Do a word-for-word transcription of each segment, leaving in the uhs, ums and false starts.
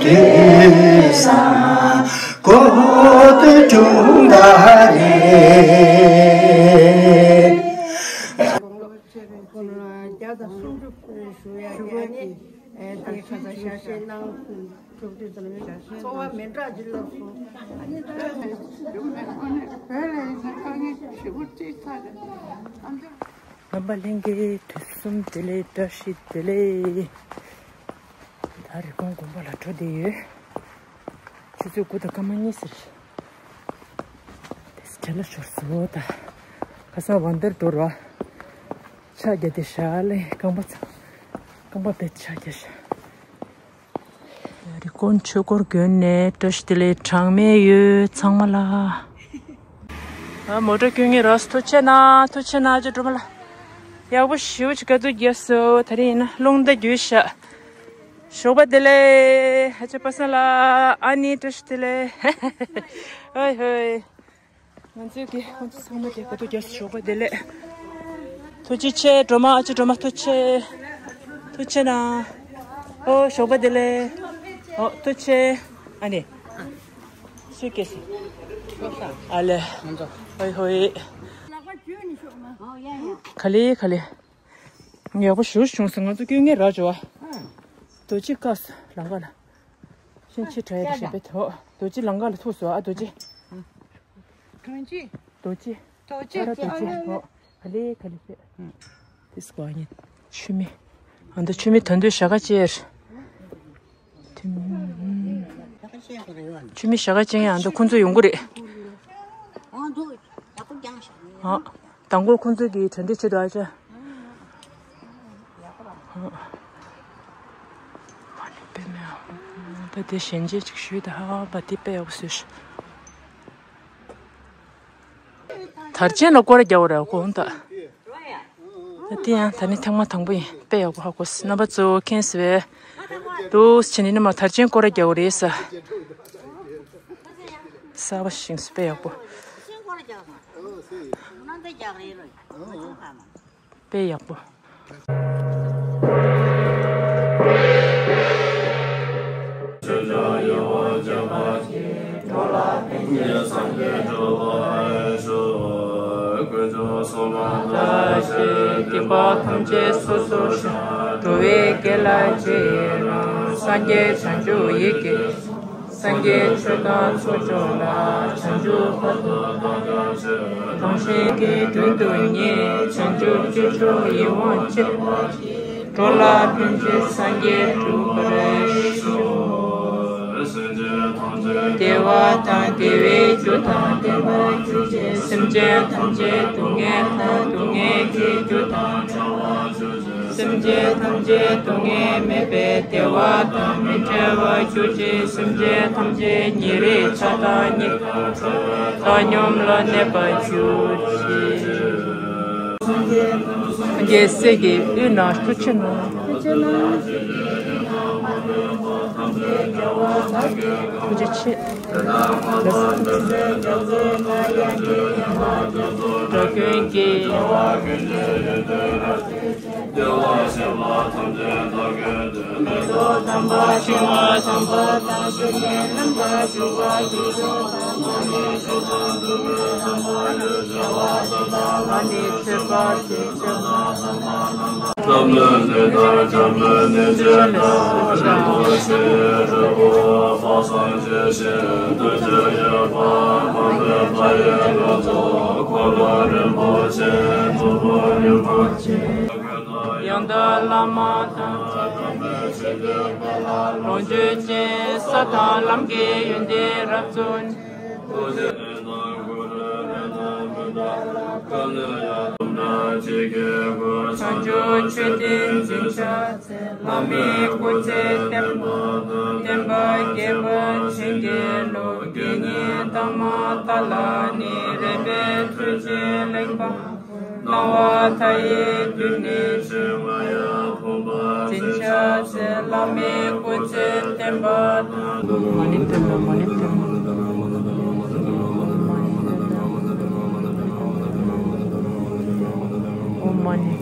ས་གོ་ཏུ་ཀྲུང་ད་རེ། བརྒྱ་དང་སུམ་ཅུ་ཞུ་ཡ་དེ་ནི་དེ་ཁ་ས་ཤ་ཤེ་གནང་གྲུབ་དུས་ཙམ་ཚོར་བ་མི་འདྲ་ཅིག་ལབ་སོང་། ཨ་ནི་ད་བོད་ལ་ཡིན་ན་དཀའ་ངལ་ཞེ་པོ་ཅིག་ཚ་རེད། ཨ་ནི། རྣམ་པ་ལྷན་རྒྱས་དུས་གསུམ་བདེ་ལེགས། བཀྲ་ཤིས་བདེ་ལེགས། ད་རི་ཀོན་དགོན་པ་ལ་འགྲོ་བསྡད་ཡོད། ཆུ་ཚོད་དགུ་དང་སྐར་མ་གཉིས་ཟེར། དེ་བྲེལ་ལ་ཤོར་སོང་ད། ཁ་སང་བན་དེར་འགྲོ་ར། ཕྱག་རྒྱ་དེ་ཞག་ལས་རྐང་པ་ཚ། རྐང་པ་བེད་ཕྱག་རྒྱ་ཤག་རི་ཀོན་ཆོས་འཁོར་དགོན་ནས་བཀྲ་ཤིས་བདེ་ལེགས་གྲངས་མེད་ཡོད་ཚང་མ་ལ། ཨ་མོ་ཊ་སྐྱོད་ངེས་རག་སོང་། ཐུགས་རྗེ་གནང་། ཐུགས་རྗེ་གནང་། ཅོ་སྒྲོལ་མ་ལགས། ཡག་པོ་ཞེ་པོ་ཅིག་དཀའ་སྡུག་རྒྱབ་སོང་། ད་རེས་ཡིན་ན་རླུང་རྟ་རྒྱུག་ཤག་ཞོགས་པ་བདེ་ལེགས། ཨ་ཅག་པ་སངས་ལགས། ཨ་ནི་བཀྲ་ཤིས་བདེ་ལེགས། ཧོ་ཧོ། ང་ཚོའི་གི་ཁོང་ཚོ་ཚང་མ་དེ་ག་དུས་རྒྱབ་སོང་། ཞོགས་པ་བདེ་ལེགས། ཐུགས་རྗེ་ཆེ། སྒྲོལ་མ། ཨ་ཅག་སྒྲོལ་མ། ཐུགས་རྗེ་ཆེ། ཐུགས་རྗེ་གནང་། ཨོ་ཞོགས་པ་བདེ་ལེགས། ཨོ་ཐུགས་རྗེ་ཆེ། ཨ་ནི། སུས་སྐྱེས་སོང་། ཨ་ལེ། ཧོ་ཧོ། ག་ལེ་ག་ལེ། ཡག་པོ་ཞེ་པོ་བྱུང་སོང་། ང་ཚོ་སྐྱོད་ངེས་རག་བྱུང་བ། རྡོ་རྗེ་བཀག་སོང་ལམ་ཁ་ལ། ཤིང་ཆེ་དྲ་ཡ་དེ་ཞིག་པེ་ཐོག་རྡོ་རྗེ་ལམ་ཁ་ལ་ཐུག་སོང་ཨ། རྡོ་རྗེ། གང་ཅི། རྡོ་རྗེ། རྡོ་རྗེ། ཨ་ར་རྡོ་རྗེ། ཨོ། ག་ལེ་ག་ལེ་ཕེབས། དེ་སྐོར་ཉིན། ཆུ་མིག་ཨ་མདོ་ཆུ་མིག་ད་དུང་ཞྭ་ཁ་ཅེར། ཆུ་མིག་ཞྭ་ཁ་ཅན་ཡང་ཨ་མདོ་ཁོང་ཚོ་ཡོང་གི་རེད། ཨ། དང་པོ་ཁོང་ཚོ་གི་གྲ་སྒྲིག་བྱེད་དུ་ཨ་ཅག་ད་དེ་ཞལ་མཇལ་ཅིག་ཞུས་ད། ཧ་བ་དེ་དཔེ་ཡག་པོ་བཟོས་ཤག་དར་ཆེན་ལ་སྐོར་ར་རྒྱག་དགོས་རེད་གོང་ད། ད་དེ་ཡང་ད་ནི་ཐེངས་མ་དང་པོ་ཡིན། དཔེ་ཡག་པོ་ཧ་གོ་སོང་། རྣམ་པ་ཚོ་མཁྱེན་སོང་བས། འདུག་བྱས་ནས་ནི་མ་དར་ཆེན་སྐོར་ར་རྒྱག་དགོས་རེད་ས། གསར་པ་ཞིག་དཔེ་ཡག་པོ། དཔེ་ཡག་པོ། འགྲོ་བའི་དགེ་ལ་རྗེས་ཡི་རང་། སངས་རྒྱས་བྱང་ཆུབ་ཡི་གེ་སངས་རྒྱས་ཆོས་དང་ཚོགས་མཆོག་ལ། བྱང་ཆུབ་བར་དུ་བདག་ཀྱང་སྤྱད། རང་གཞན་གྱི་དོན་དུ་གཉེར། བྱང་ཆུབ་སྤྱོད་མཆོག་ཡིད་འོང་སྤྱད། འགྲོ་ལ་ཕན་ཕྱིར་སངས་རྒྱས་འགྲུབ་པར་ཤོག་བདེ་བ་དང་བདེ་བའི་རྒྱུ་དང་ལྡན་པར་གྱུར་ཅིག་སེམས་ཅན་ཐམས་ཅད་སྡུག་བསྔལ་དང་སྡུག་བསྔལ་གྱི་རྒྱུ་དང་བྲལ་བར་གྱུར་ཅིག་སེམས་ཅན་ཐམས་ཅད་སྡུག་བསྔལ་མེད་པའི་བདེ་བ་དང་མི་འབྲལ་བར་གྱུར་ཅིག་སེམས་ཅན་ཐམས་ཅད་ཉེ་རིང་ཆགས་སྡང་གཉིས་ཀ་བྲལ་བའི་བཏང་སྙོམས་ལ་གནས་པར་གྱུར་ཅིག་སངས་རྒྱས་སྲས་ཀྱི་དབུས་ན་ཐུགས་རྗེ་གནང་། ཐུགས་རྗེ་གནང་། ཐུགས་རྗེ་ཆེ། སྒྲ་ཀུན་གྱིས། ཡང་དག་བླ་མ་དང་། ལོངས་སྤྱོད་ཅན། ས་དང་ལམ་གྱི་ཡོན་ཏན་རབ་རྫོགས། བྱང་ཆུབ་མཆོད་རྟེན་འཛིན་བྱ་ཚེ། བླ་མའི་སྐུ་ཚེ་བརྟན་པ་དང་། བསྟན་པ་རྒྱས་པར་བྱིན་གྱིས་རློབས། དགེ་བསྙེན་དང་མ་དག་ལ་ནི། རས་པའི་ཐུགས་རྗེས་གླེགས་བམ་སྣང་བ་མཐའ་ཡས་བསྡུས་ནས་སྤྱན། འཛིན་བྱ་ཚེ། བླ་མའི་སྐུ་ཚེ་བརྟན་པ་དང་། མ་ཎི་བཏོན་ནོ། མ་ཎི་བཏོན་ནོ། ཨོཾ་མ་ཎི།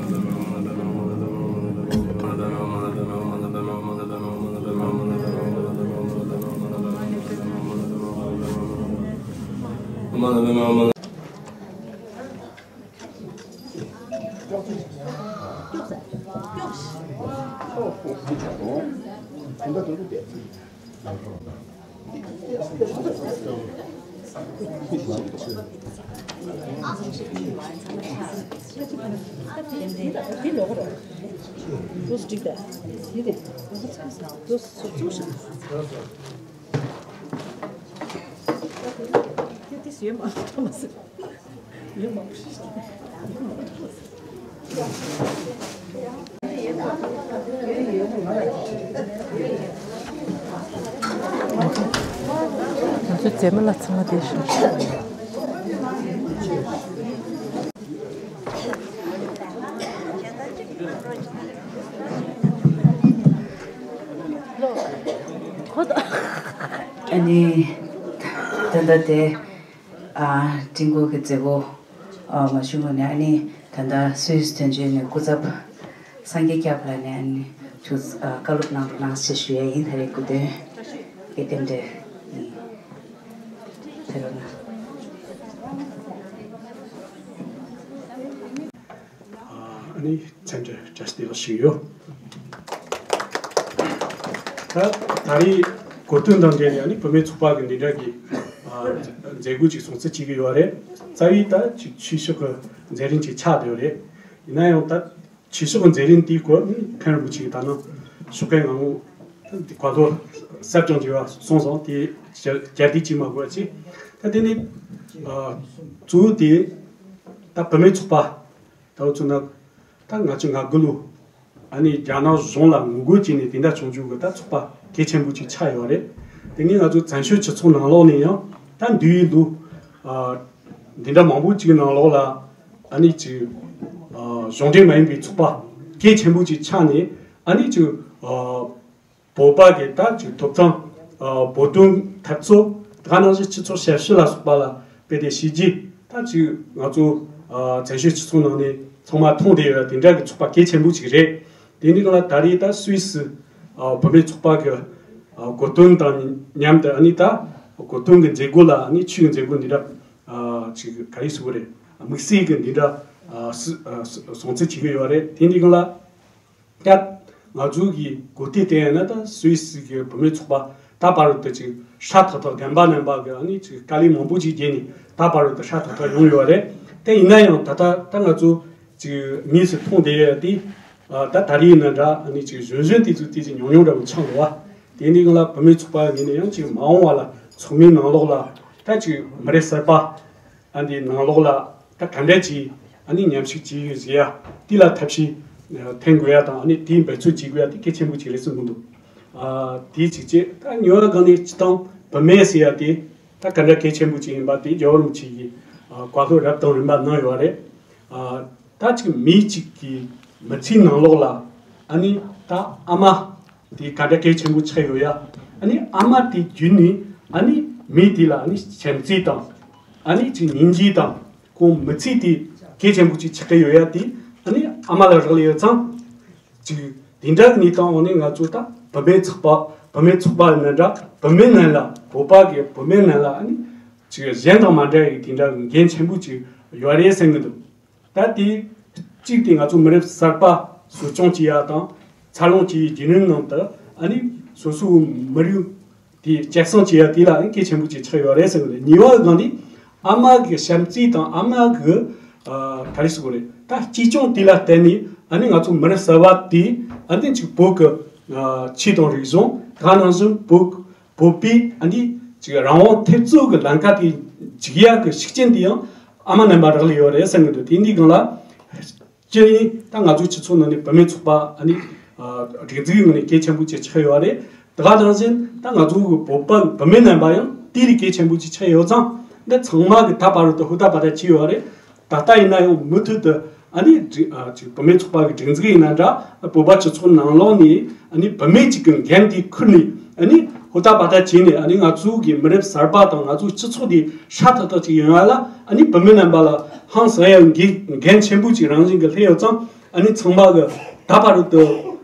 ང་ཚོ་མཛེས་མ་ལ་ཚང་མ་བསྡད་ཤག་ཨ་ནི། ད་ལྟ་དེ། ཨ། ཀྲིན་ཀོ་གི་མཛད་སྒོ། ཨ། མ་ཞུ་མ་ནས། ཨ་ནི་ད་ལྟ་སུད་སི་དོན་གཅོད་ནས་སྐུ་ཚབ་སངས་རྒྱས་སྐྱབས་ལགས་ནས། ཨ་ནི་ཁྱོད། ཨ། བཀའ་སློབ་གནང་རོགས་གནང་ཞེས་ཞུ་ཡ་ཡིན། ད་རེས་སྐུ་མདུན་གྱི་རྟེན་འབྲེལ་ནི་ཕེབས་རོགས་གནང་། ཨ་ནི་མཚམས་འདིར་བཀྲ་ཤིས་བདེ་ལེགས་ཞུ་ཡོད། ད་ད་རེས་གོ་སྟོན་དང་འབྲེལ་ནས། ཨ་ནི་བུད་མེད་ཚོགས་པ་གི་འདི་འདྲ་གི། ཨ། མཛད་སྒོ་ཅིག་སྲུང་བརྩི་བྱེད་ཀྱི་ཡོད་རེད། རྩ་བའི་ད་ཅིག་ཆོས་ཕྱོགས་ཀྱི་མཛད་རིམ་ཅིག་ཆགས་བསྡད་ཡོད་རེད། ཡིན་ན་ཡང་ད་ཆོས་ཕྱོགས་ཀྱི་མཛད་རིམ་དེའི་སྐོར་ནི་མཁན་རིན་པོ་ཆེ་གིས་ད་ནང་ཞོགས་ཀའི་ངང་ད་གོ་སྐབས་གསར་རྐྱང་བྱས་པ་གསུངས་སོང་། དེ་བསྐྱར་ཟློས་ཅིག་མ་དགོས་པ་བྱས། ད་དེ་ནི། ཨ། གཙོ་བོ་དེ་ད་བུད་མེད་ཚོགས་པ། ད་འུ་ཚོ་ན་ད་ང་ཚོ་ང་དགུ་ལོ། ཨ་ནི་རྒྱ་ནག་གཞུང་ལ་ངོ་རྒོལ་བྱས་ནས་དེ་འདྲ་བྱུང་རྒྱུ་གི་ད་ཚོགས་པ་གལ་ཆེན་པོ་ཅིག་ཆགས་ཡོད་རེད། དེ་ནས་ང་ཚོ་བཙན་བྱོལ་སྤྱི་ཚོགས་ནང་ལོགས་ནས་ཡང་ད་འདས་པའི་ལོ། ཨ། འདི་འདྲ་མང་པོ་ཅིག་ནང་ལོགས་ལ། ཨ་ནི་ཅིག་ཨ། གཞུང་འབྲེལ་མ་ཡིན་པའི་ཚོགས་པ་གལ་ཆེན་པོ་ཅིག་ཆགས་ནས། ཨ་ནི་ཅིག་ཨ། བོད་པ་གི་ད་ཅིག་ཐོབ་ཐང་། ཨ། བོད་དོན་འཐབ་རྩོད། དེ་ག་ནང་བཞིན་སྤྱི་ཚོགས་ཞབས་ཞུ་ལ་སོགས་པ་ལ་དཔེ་དེ་བྱས་རྗེས། ད་ཅིག་ང་ཚོ། ཨ། བཙན་བྱོལ་སྤྱི་ཚོགས་ནང་ནས་ཚང་མ་མཐོང་བསྡད་ཡོད་དེ་འདྲ་གི་ཚོགས་པ་གལ་ཆེན་པོ་ཅིག་རེད། དེ་འདྲའི་སྒང་ལ་ད་རེས་ད་སུད་སི། ཨ། བུད་མེད་ཚོགས་པ་གི། ཨ། གོ་སྟོན་དང་མཉམ་དུ། ཨ་ནི་ད་གོ་སྟོན་གི་མཛད་སྒོ་ལ། ཨ་ནི་ཆོས་ཀྱི་མཛད་སྒོ་འདི་འདྲ། ཨ། ཅིག་ག་རེ་ཟེར་དགོས་རེད། དམིགས་བསལ་གི་འདི་འདྲ། ཨ། སུ། ཨ། སུ། སྲུང་བརྩི་བྱེད་ཀྱི་ཡོད་རེད། དེ་འདྲའི་སྒང་ལ། ཡ། ང་ཚོ་གི་གོ་སྟོན་དེ་ཡིན་ན་ད་སུད་སི་གི་བུད་མེད་ཚོགས་པ་ད་བར་དུ་ཅིག་ཧྲ་ཐག་ཐག་རྒན་པ་རྣམ་པ་གི། ཨ་ནི་ཅིག་དཀའ་ལས་མང་པོ་ཅིག་བརྒྱབ་ནས་ད་བར་དུ་ཧྲ་ཐག་ཐག་ཡོང་ཡོད་རེད། དེ་ཡིན་ན་ཡང་ད་ལྟ་ད་ང་ཚོ་ཅིག་དངོས་སུ་མཐོང་བསྡད་ཡོད་དེ། ཨ། ད་ད་རེས་ཡིན་ན་འདྲ། ཨ་ནི་ཅིག་གཞོན་གཞོན་དེ་ཚོ་དེ་ཅིག་ཉུང་ཉུང་འདྲ་བོ་ཆགས་འདུག་བ། དེ་འདྲའི་སྒང་ལ་བུད་མེད་ཚོགས་པ་ངོས་ནས་ཡང་ཅིག་མ་འོངས་པ་ལ་ཚོགས་མིའི་ནང་ལོགས་ལ་ད་ཅིག་མི་རབས་གསར་པ། ཨ། འདི་ནང་ལོགས་ལ་ད་ག་འདྲ་ཅིག་ཨ་ནི་མཉམ་ཞུགས་བྱེད་ཡོད་ཟེར་ཡ་དེ་ལ་ཐབས་ཤེས་འཐེན་དགོས་ཡ་དང་། ཨ་ནི་དེའི་འབད་བརྩོན་བྱེད་དགོས་ཡ་དེ་གལ་ཆེན་པོ་ཅིག་རེད་བསམ་གྱི་འདུག། ཨ། དེ་གཅིག་བྱས། ད་གཉིས་པ་སྒང་ནས་སྤྱིར་བཏང་བུད་མེད་ཟེར་ཡ་དེ་ད་ག་འདྲ་གལ་ཆེན་པོ་ཅིག་ཡིན་པ་དེ་རྒྱལ་བ་རིན་པོ་ཆེ་གིས། ཨ། བཀའ་སློབ་རབ་དང་རིམ་པ་གནང་ཡོད་རེད། ཨ། ད་ཅིག་མི་གཅིག་གི་མི་ཚེའི་ནང་ལོགས་ལ། ཨ་ནི་ད་ཨ་མ་དེ་ག་འདྲ་གལ་ཆེན་པོ་ཆགས་ཡོད་ཡ། ཨ་ནི་ཨ་མ་དེ་བརྒྱུད་ནས་ཨ་ནི་མི་དེ་ལ་ཨ་ནི་བྱམས་བརྩེ་དང་། ཨ་ནི་ཅིག་སྙིང་རྗེ་དང་། ཁོང་མི་ཚེ་དེ་གལ་ཆེན་པོ་ཅིག་ཆགས་ཀྱི་ཡོད་ཡ་དེ་ཨ་ནི་ཨ་མ་ལ་རག་ལས་ཡོད་ཙང་། ཅིག་དེ་འདྲ་གི་གནས་སྟངས་འོག་ནས་ང་ཚོ་ད་བུད་མེད་ཚོགས་པ། བུད་མེད་ཚོགས་པ་ཡིན་ན་འདྲ། བུད་མེད་རྣམས་ལ། བོད་པ་གི་བུད་མེད་རྣམས་ལ་ཨ་ནི་ཅིག་གཞན་དང་མ་འདྲ་བའི་དེ་འདྲ་གི་འགན་ཆེན་པོ་ཅིག་ཡོད་རེད་བསམ་གྱི་འདུག། ད་དེ་གཅིག་དེ་ང་ཚོ་མི་རབས་གསར་པ་གསོ་སྐྱོང་བྱེད་ཡ་དང་། འཚར་ལོངས་བྱེད་ཡའི་བརྒྱུད་རིམ་ནང་དུ་ཨ་ནི་སོ་སོའི་མི་རིགས་དེ་སྐྱེད་སྲིང་བྱེད་ཡ་དེ་ལ་ཨ་ནི་གལ་ཆེན་པོ་ཅིག་ཆགས་ཡོད་རེད་བསམ་གྱི་འདུག། གཉིས་པ་སྒང་དེ་ཨ་མ་གི་བྱམས་བརྩེ་དང་། ཨ་མ་གི། ཨ། ག་རེ་ཟེར་དགོས་རེད། ད་གཅེས་སྐྱོང་དེ་ལ་བརྟེན་ནས་ཨ་ནི་ང་ཚོ་མི་རབས་གསར་པ་དེ་ཨ་ནི་ཅིག་བོད་ཀྱི། ཨ། ཆོས་དང་རིག་གཞུང་དེ་ག་ནང་བཞིན་བོད། བོད་པའི་ཨ་ནི་ཅིག་རང་དབང་འཐབ་རྩོད་ཀྱི་ལམ་ཁ་དེ་འཇུག་ཡག་གི་ཤུགས་རྐྱེན་དེ་ཡང་ཨ་མ་རྣམ་པ་རག་ལས་ཡོད་རེད་བསམ་གྱི་འདུག། དེ་འདི་སྒང་ལ་སྤྱིར་ཡིན་ད་ང་ཚོའི་སྤྱི་ཚོགས་ནང་ནས་བུད་མེད་ཚོགས་པ་ཨ་ནི། ཨ། སྒྲིག་འཛུགས་ཀྱི་ངོས་ནས་གལ་ཆེན་པོ་ཅིག་ཆགས་ཡོད་རེད། དེ་ག་ནང་བཞིན་ད་ང་ཚོ་གི་བོད་པ་བུད་མེད་རྣམ་པ་ཡང་དེ་ལས་གལ་ཆེན་པོ་ཅིག་ཆགས་ཡོད་ཙང་། འདི་ཚང་མ་གིས་ད་བར་དུ་ཧུར་ཐག་འབད་ཐག་བྱས་ཡོད་རེད། ད་ལྟ་ཡིན་ན་ཡང་མུ་མཐུད་དུ་ཨ་ནི་སྒྲིག་ཨ་ཅིག་བུད་མེད་ཚོགས་པ་གི་སྒྲིག་འཛུགས་ཡིན་ན་འདྲ། བོད་པ་སྤྱི་ཚོགས་ནང་ལོགས་ནས་ཨ་ནི་བུད་མེད་ཅིག་གི་འགན་དེ་ཁུར་ནས་ཨ་ནི་ཧུར་ཐག་འབད་ཐག་བྱས་ནས། ཨ་ནི་ང་ཚོ་གི་མི་རབས་གསར་པ་དང་ང་ཚོའི་སྤྱི་ཚོགས་དེ་ཧྲ་ཐག་ཐག་ཅིག་ཡོང་ཡ་ལ་ཨ་ནི་བུད་མེད་རྣམ་པ་ལ་ཧང་སང་ཡ་འགན་འགན་ཆེན་པོ་ཅིག་རང་བཞིན་གྱིས་སླེབས་ཡོད་ཙང་། ཨ་ནི་ཚང་མ་གིས་ད་བར་དུ་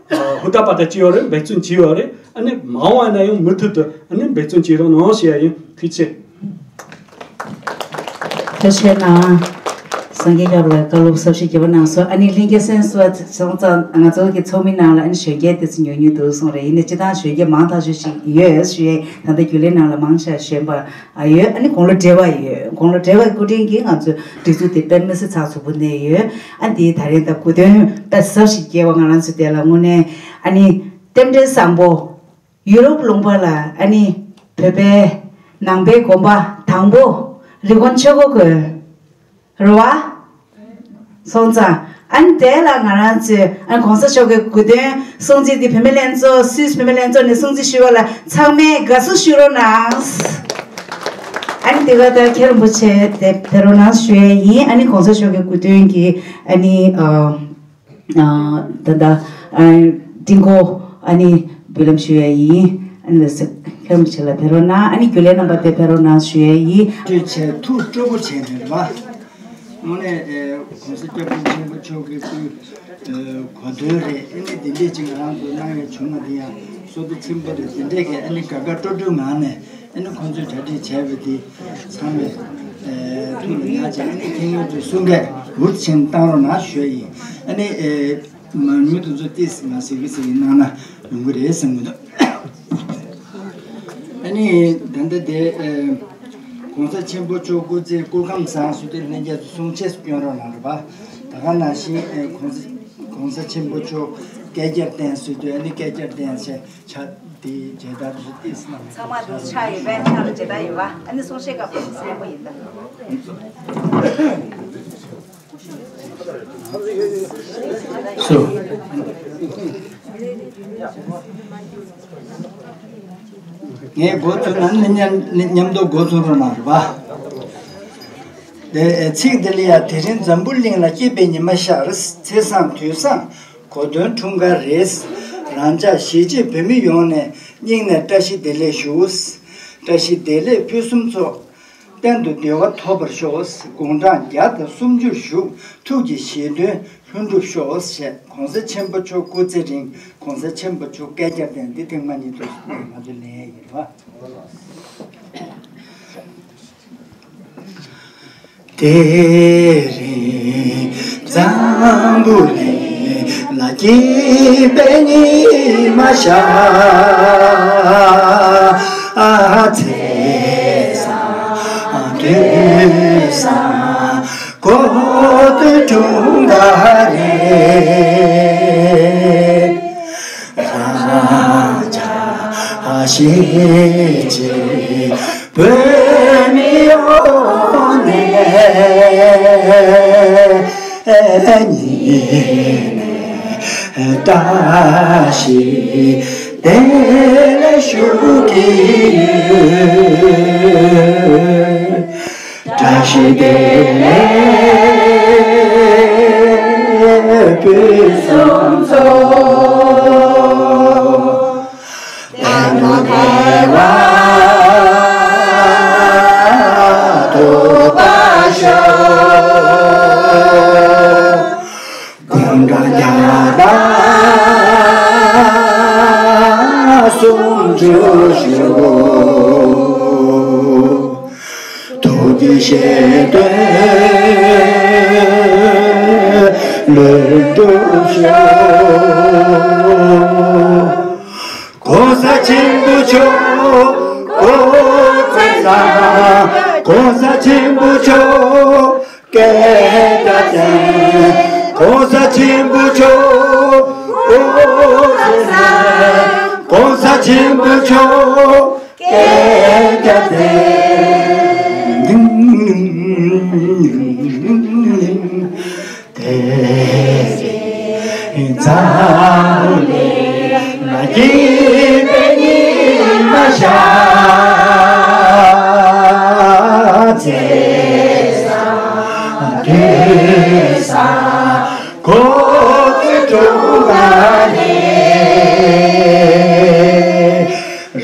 ཧུར་ཐག་འབད་ཐག་བྱས་ཡོད་རེད། འབད་བརྩོན་བྱས་ཡོད་རེད། ཨ་ནི་མ་འོངས་པ་ན་ཡང་མུ་མཐུད་དུ་ཨ་ནི་འབད་བརྩོན་བྱེད་རོགས་གནང་ཞུ་ཡ་ཡིན། ཐུགས་རྗེ་ཆེ། ཐུགས་རྗེ་གནང་། སངས་རྒྱས་སྐྱབས་ལ་བཀའ་སློབ་ཟབ་ཞིང་རྒྱས་པ་གནང་སོང་། ཨ་ནི་ལྷན་རྒྱས་གསན་སོང་ཙང་ང་ཚོ་གི་ཚོགས་མི་ནང་ལ་ཨ་ནི་གཞོན་སྐྱེས་དེ་ཚོ་ཉུང་ཉུང་འདུག་སོང་རེད། ཡིན་ནའི་སྤྱིར་བཏང་གཞོན་སྐྱེས་མང་ཐག་ཆོད་ཞིག་ཡོད་ཞུ་ཡས། ད་ལྟ་རྒྱུན་ལས་ནང་ལ་མང་ཆེ་གཞོན་པ་ཨ་ཡོད། ཨ་ནི་དགུང་ལོ་བགྲེས་པ་ཡོད། དགུང་ལོ་བགྲེས་པ་སྐུ་དྲིན་གྱིས་ང་ཚོའི་སྒྲིག་འཛུགས་དེ་དཔེ་མི་སྲིད་ཚགས་ཚུད་པོ་གནས་ཡོད། ཨ་འདིའི་ད་རེས་ད་གོ་སྟོན་ད་ཟབ་ཞིང་རྒྱས་པ་ང་རང་ཚོ་དེ་ལ་དངོས་གནས་ཨ་ནི་རྟེན་འབྲེལ་བཟང་པོ། ཡུ་རོབ་ལུང་པ་ལ་ཨ་ནི་བོད་པའི་ནང་པའི་དགོན་པ་དང་པོ་རི་ཀོན་ཆོས་འཁོར་དགོན་རེད་བ། སོང་ཙང་ཨ་ནི་དེ་ལ་ང་རང་ཚོས་ཨ་ནི་གོང་ས་མཆོག་གི་དགུང་སྟོན་སྲུང་བརྩི་འདི་བུད་མེད་ལྷན་ཚོགས་སུད་སི་བུད་མེད་ལྷན་ཚོགས་ནས་སྲུང་བརྩི་ཞུ་བ་ལ་ཚང་མས་དགའ་བསུ་ཞུ་རོགས་གནང་། ཨ་ནི་དེ་ག་ད་མཁན་རིན་པོ་ཆེ་དེ་ཕེབས་རོགས་གནང་ཞུ་ཡས་ཡིན། ཨ་ནི་གོང་ས་མཆོག་གི་དགུང་སྟོན་གྱི་ཨ་ནི་ཨ། ད་ལྟ་ཀྲིན་ཀོ་ཨ་ནི་འབུལ་ལམ་ཞུ་ཡ་ཡིན། ཨ་ནི་ལ་སི་ཁྱོད་མི་ཆེ་ལ་ཕེབས་རོགས་གནང་། ཨ་ནི་རྒྱུན་ལས་རྣམ་པ་དེ་ཕེབས་རོགས་གནང་ཞུ་ཡ་ཡིན། ཐུགས་རྗེ་ཆེ། ཐུགས་སྤྲོ་པོ་བྱས་ནས་རེད་བ། དངོས་གནས་གོང་ས་སྐྱབས་མགོན་ཆེན་པོ་མཆོག་གི་སྐུའི་གོ་སྟོན་རེད། ཨ་ནི་དེ་འདྲས་ཅིག་ང་རང་ཚོ་གནང་ཡ་བྱུང་བ་དེ་ཡང་བསོད་བདེ་ཆེན་པོ་རེད། དེ་འདྲས་ཀྱི་ཨ་ནི་དགའ་དགའ་སྤྲོ་སྤྲོའི་ངང་ནས། ཨ་ནི་ཁོང་ཚོས་གྲ་སྒྲིག་བྱས་པ་དེ་ཚང་མས་ཐུགས་ལ་ཉར་བྱས། ཨ་ནི་ཁྱེད་རང་ཚོས་གསུང་སྐད་འུར་ཆེན་བཏང་རོགས་གནང་ཞུ་ཡ་ཡིན། ཨ་ནི་མང་ཉུང་དེ་ཚོ་ཏིས་མ་ཟེར་གི་ཟེར་གི་གནང་ན་ཡོང་གི་རེད་བསམ་གི་འདུག་ཨ་ནི་ད་ལྟ་དེ་གོང་ས་ཆེན་པོ་མཆོག་སྐུ་ཚེ་སྐུ་ཁམས་བཟང་སོང་དུས་ལྷན་རྒྱས་ཚོ་གསུང་ཆོས་སྐྱོན་རོགས་གནང་རོགས་པ། ད་ག་ནང་བཞིན་གོང་ས་གོང་ས་ཆེན་པོ་མཆོག་བསྐལ་བརྒྱར་བརྟན་སོང་དུས་ཨ་ནི་བསྐལ་བརྒྱར་བརྟན་ཆེ། ཆ་དེའི་རྗེས་ད་དུ་ཏིས་ན། ཚང་མ་དུ་ཆ་ཡོད་པས་ཆ་ལ་རྗེས་ད་ཡོད་པ། ཨ་ནི་གསུང་བཤད་སྐབས་དུ་སེམས་པོ་ཡིན་ད། སོ། ངས་འགོ་ཚུགས་ན་ནི་མཉམ་ནི་མཉམ་དུ་འགོ་ཚུགས་རོགས་གནང་རོགས་པ། དེ་ཚིག་འདི་ལ་ཡ། དེ་རིང་འཛམ་བུ་གླིང་ལ་སྐྱིད་པའི་ཉི་མ་ཤར། ཚེས་བཟང་དུས་བཟང་གོ་སྟོན་འཁྲུངས་ཀ་རེད། རང་ཅག་གཞིས་བྱེས་བོད་མི་ཡོངས་ནས་སྙིང་ནས་བཀྲ་ཤིས་བདེ་ལེགས་ཞུ། བཀྲ་ཤིས་བདེ་ལེགས་ཕུན་སུམ་ཚོགས། གཏན་དུ་བདེ་བ་ཐོབ་པར་ཤོག། དགུང་གྲངས་བརྒྱ་དང་སུམ་ཅུར་བཞུགས། ཐུགས་ཀྱི་བཞེད་དོན་ལྷུན་གྲུབ་ཤོག་ཞེས། གོང་ས་ཆེན་པོ་མཆོག་སྐུ་ཚེ་རིང་། གོང་ས་ཆེན་པོ་མཆོག་བསྐལ་བརྒྱར་བརྟན། འདི་ཐེངས་མ་ཉིད་དུ་ང་ཚོས་ལེན་ཡ་ཡིན་པ། དེ་རིང་འཛམ་བུ་གླིང་ལ་སྐྱིད་པའི་ཉི་མ་ཤར། ཚེས་བཟང་དུས་བཟང་གོ་སྟོན་འཁྲུངས་ཀ་རེད། རང་ཅག་གཞིས་བྱེས་བོད་མི་ཡོངས་ནས་སྙིང་ནས་བཀྲ་ཤིས་བདེ་ལེགས་ཞུ་གི་ཡོད། བཀྲ་ཤིས་བདེ་ལེགས་ཕུན་སུམ་ཚོགས། དོན་དུ་བདེ་བ་ཐོབ་པར་ཤོག། དགུང་གྲངས་བརྒྱ་དང་སུམ་ཅུར་བཞུགས། ཐུགས་ཀྱི་བཞེད་དོན་ལྷུན་གྲུབ་ཤོག། གོང་ས་ཆེན་པོ་མཆོག་སྐུ་ཚེ་བཟང་། གོང་ས་ཆེན་པོ་མཆོག་བསྐལ་བརྒྱར་བརྟན། གོང་ས་ཆེན་པོ་མཆོག་སྐུ་ཚེ་བཟང་། གོང་ས་ཆེན་པོ་མཆོག་བསྐལ་བརྒྱར་བརྟན། དེ་རིང་འཛམ་བུ་གླིང་ལ་སྐྱིད་པའི་ཉི་མ་ཤར། ཚེས་བཟང་དུས་བཟང་གོ་སྟོན་འཁྲུངས་པ་ནས།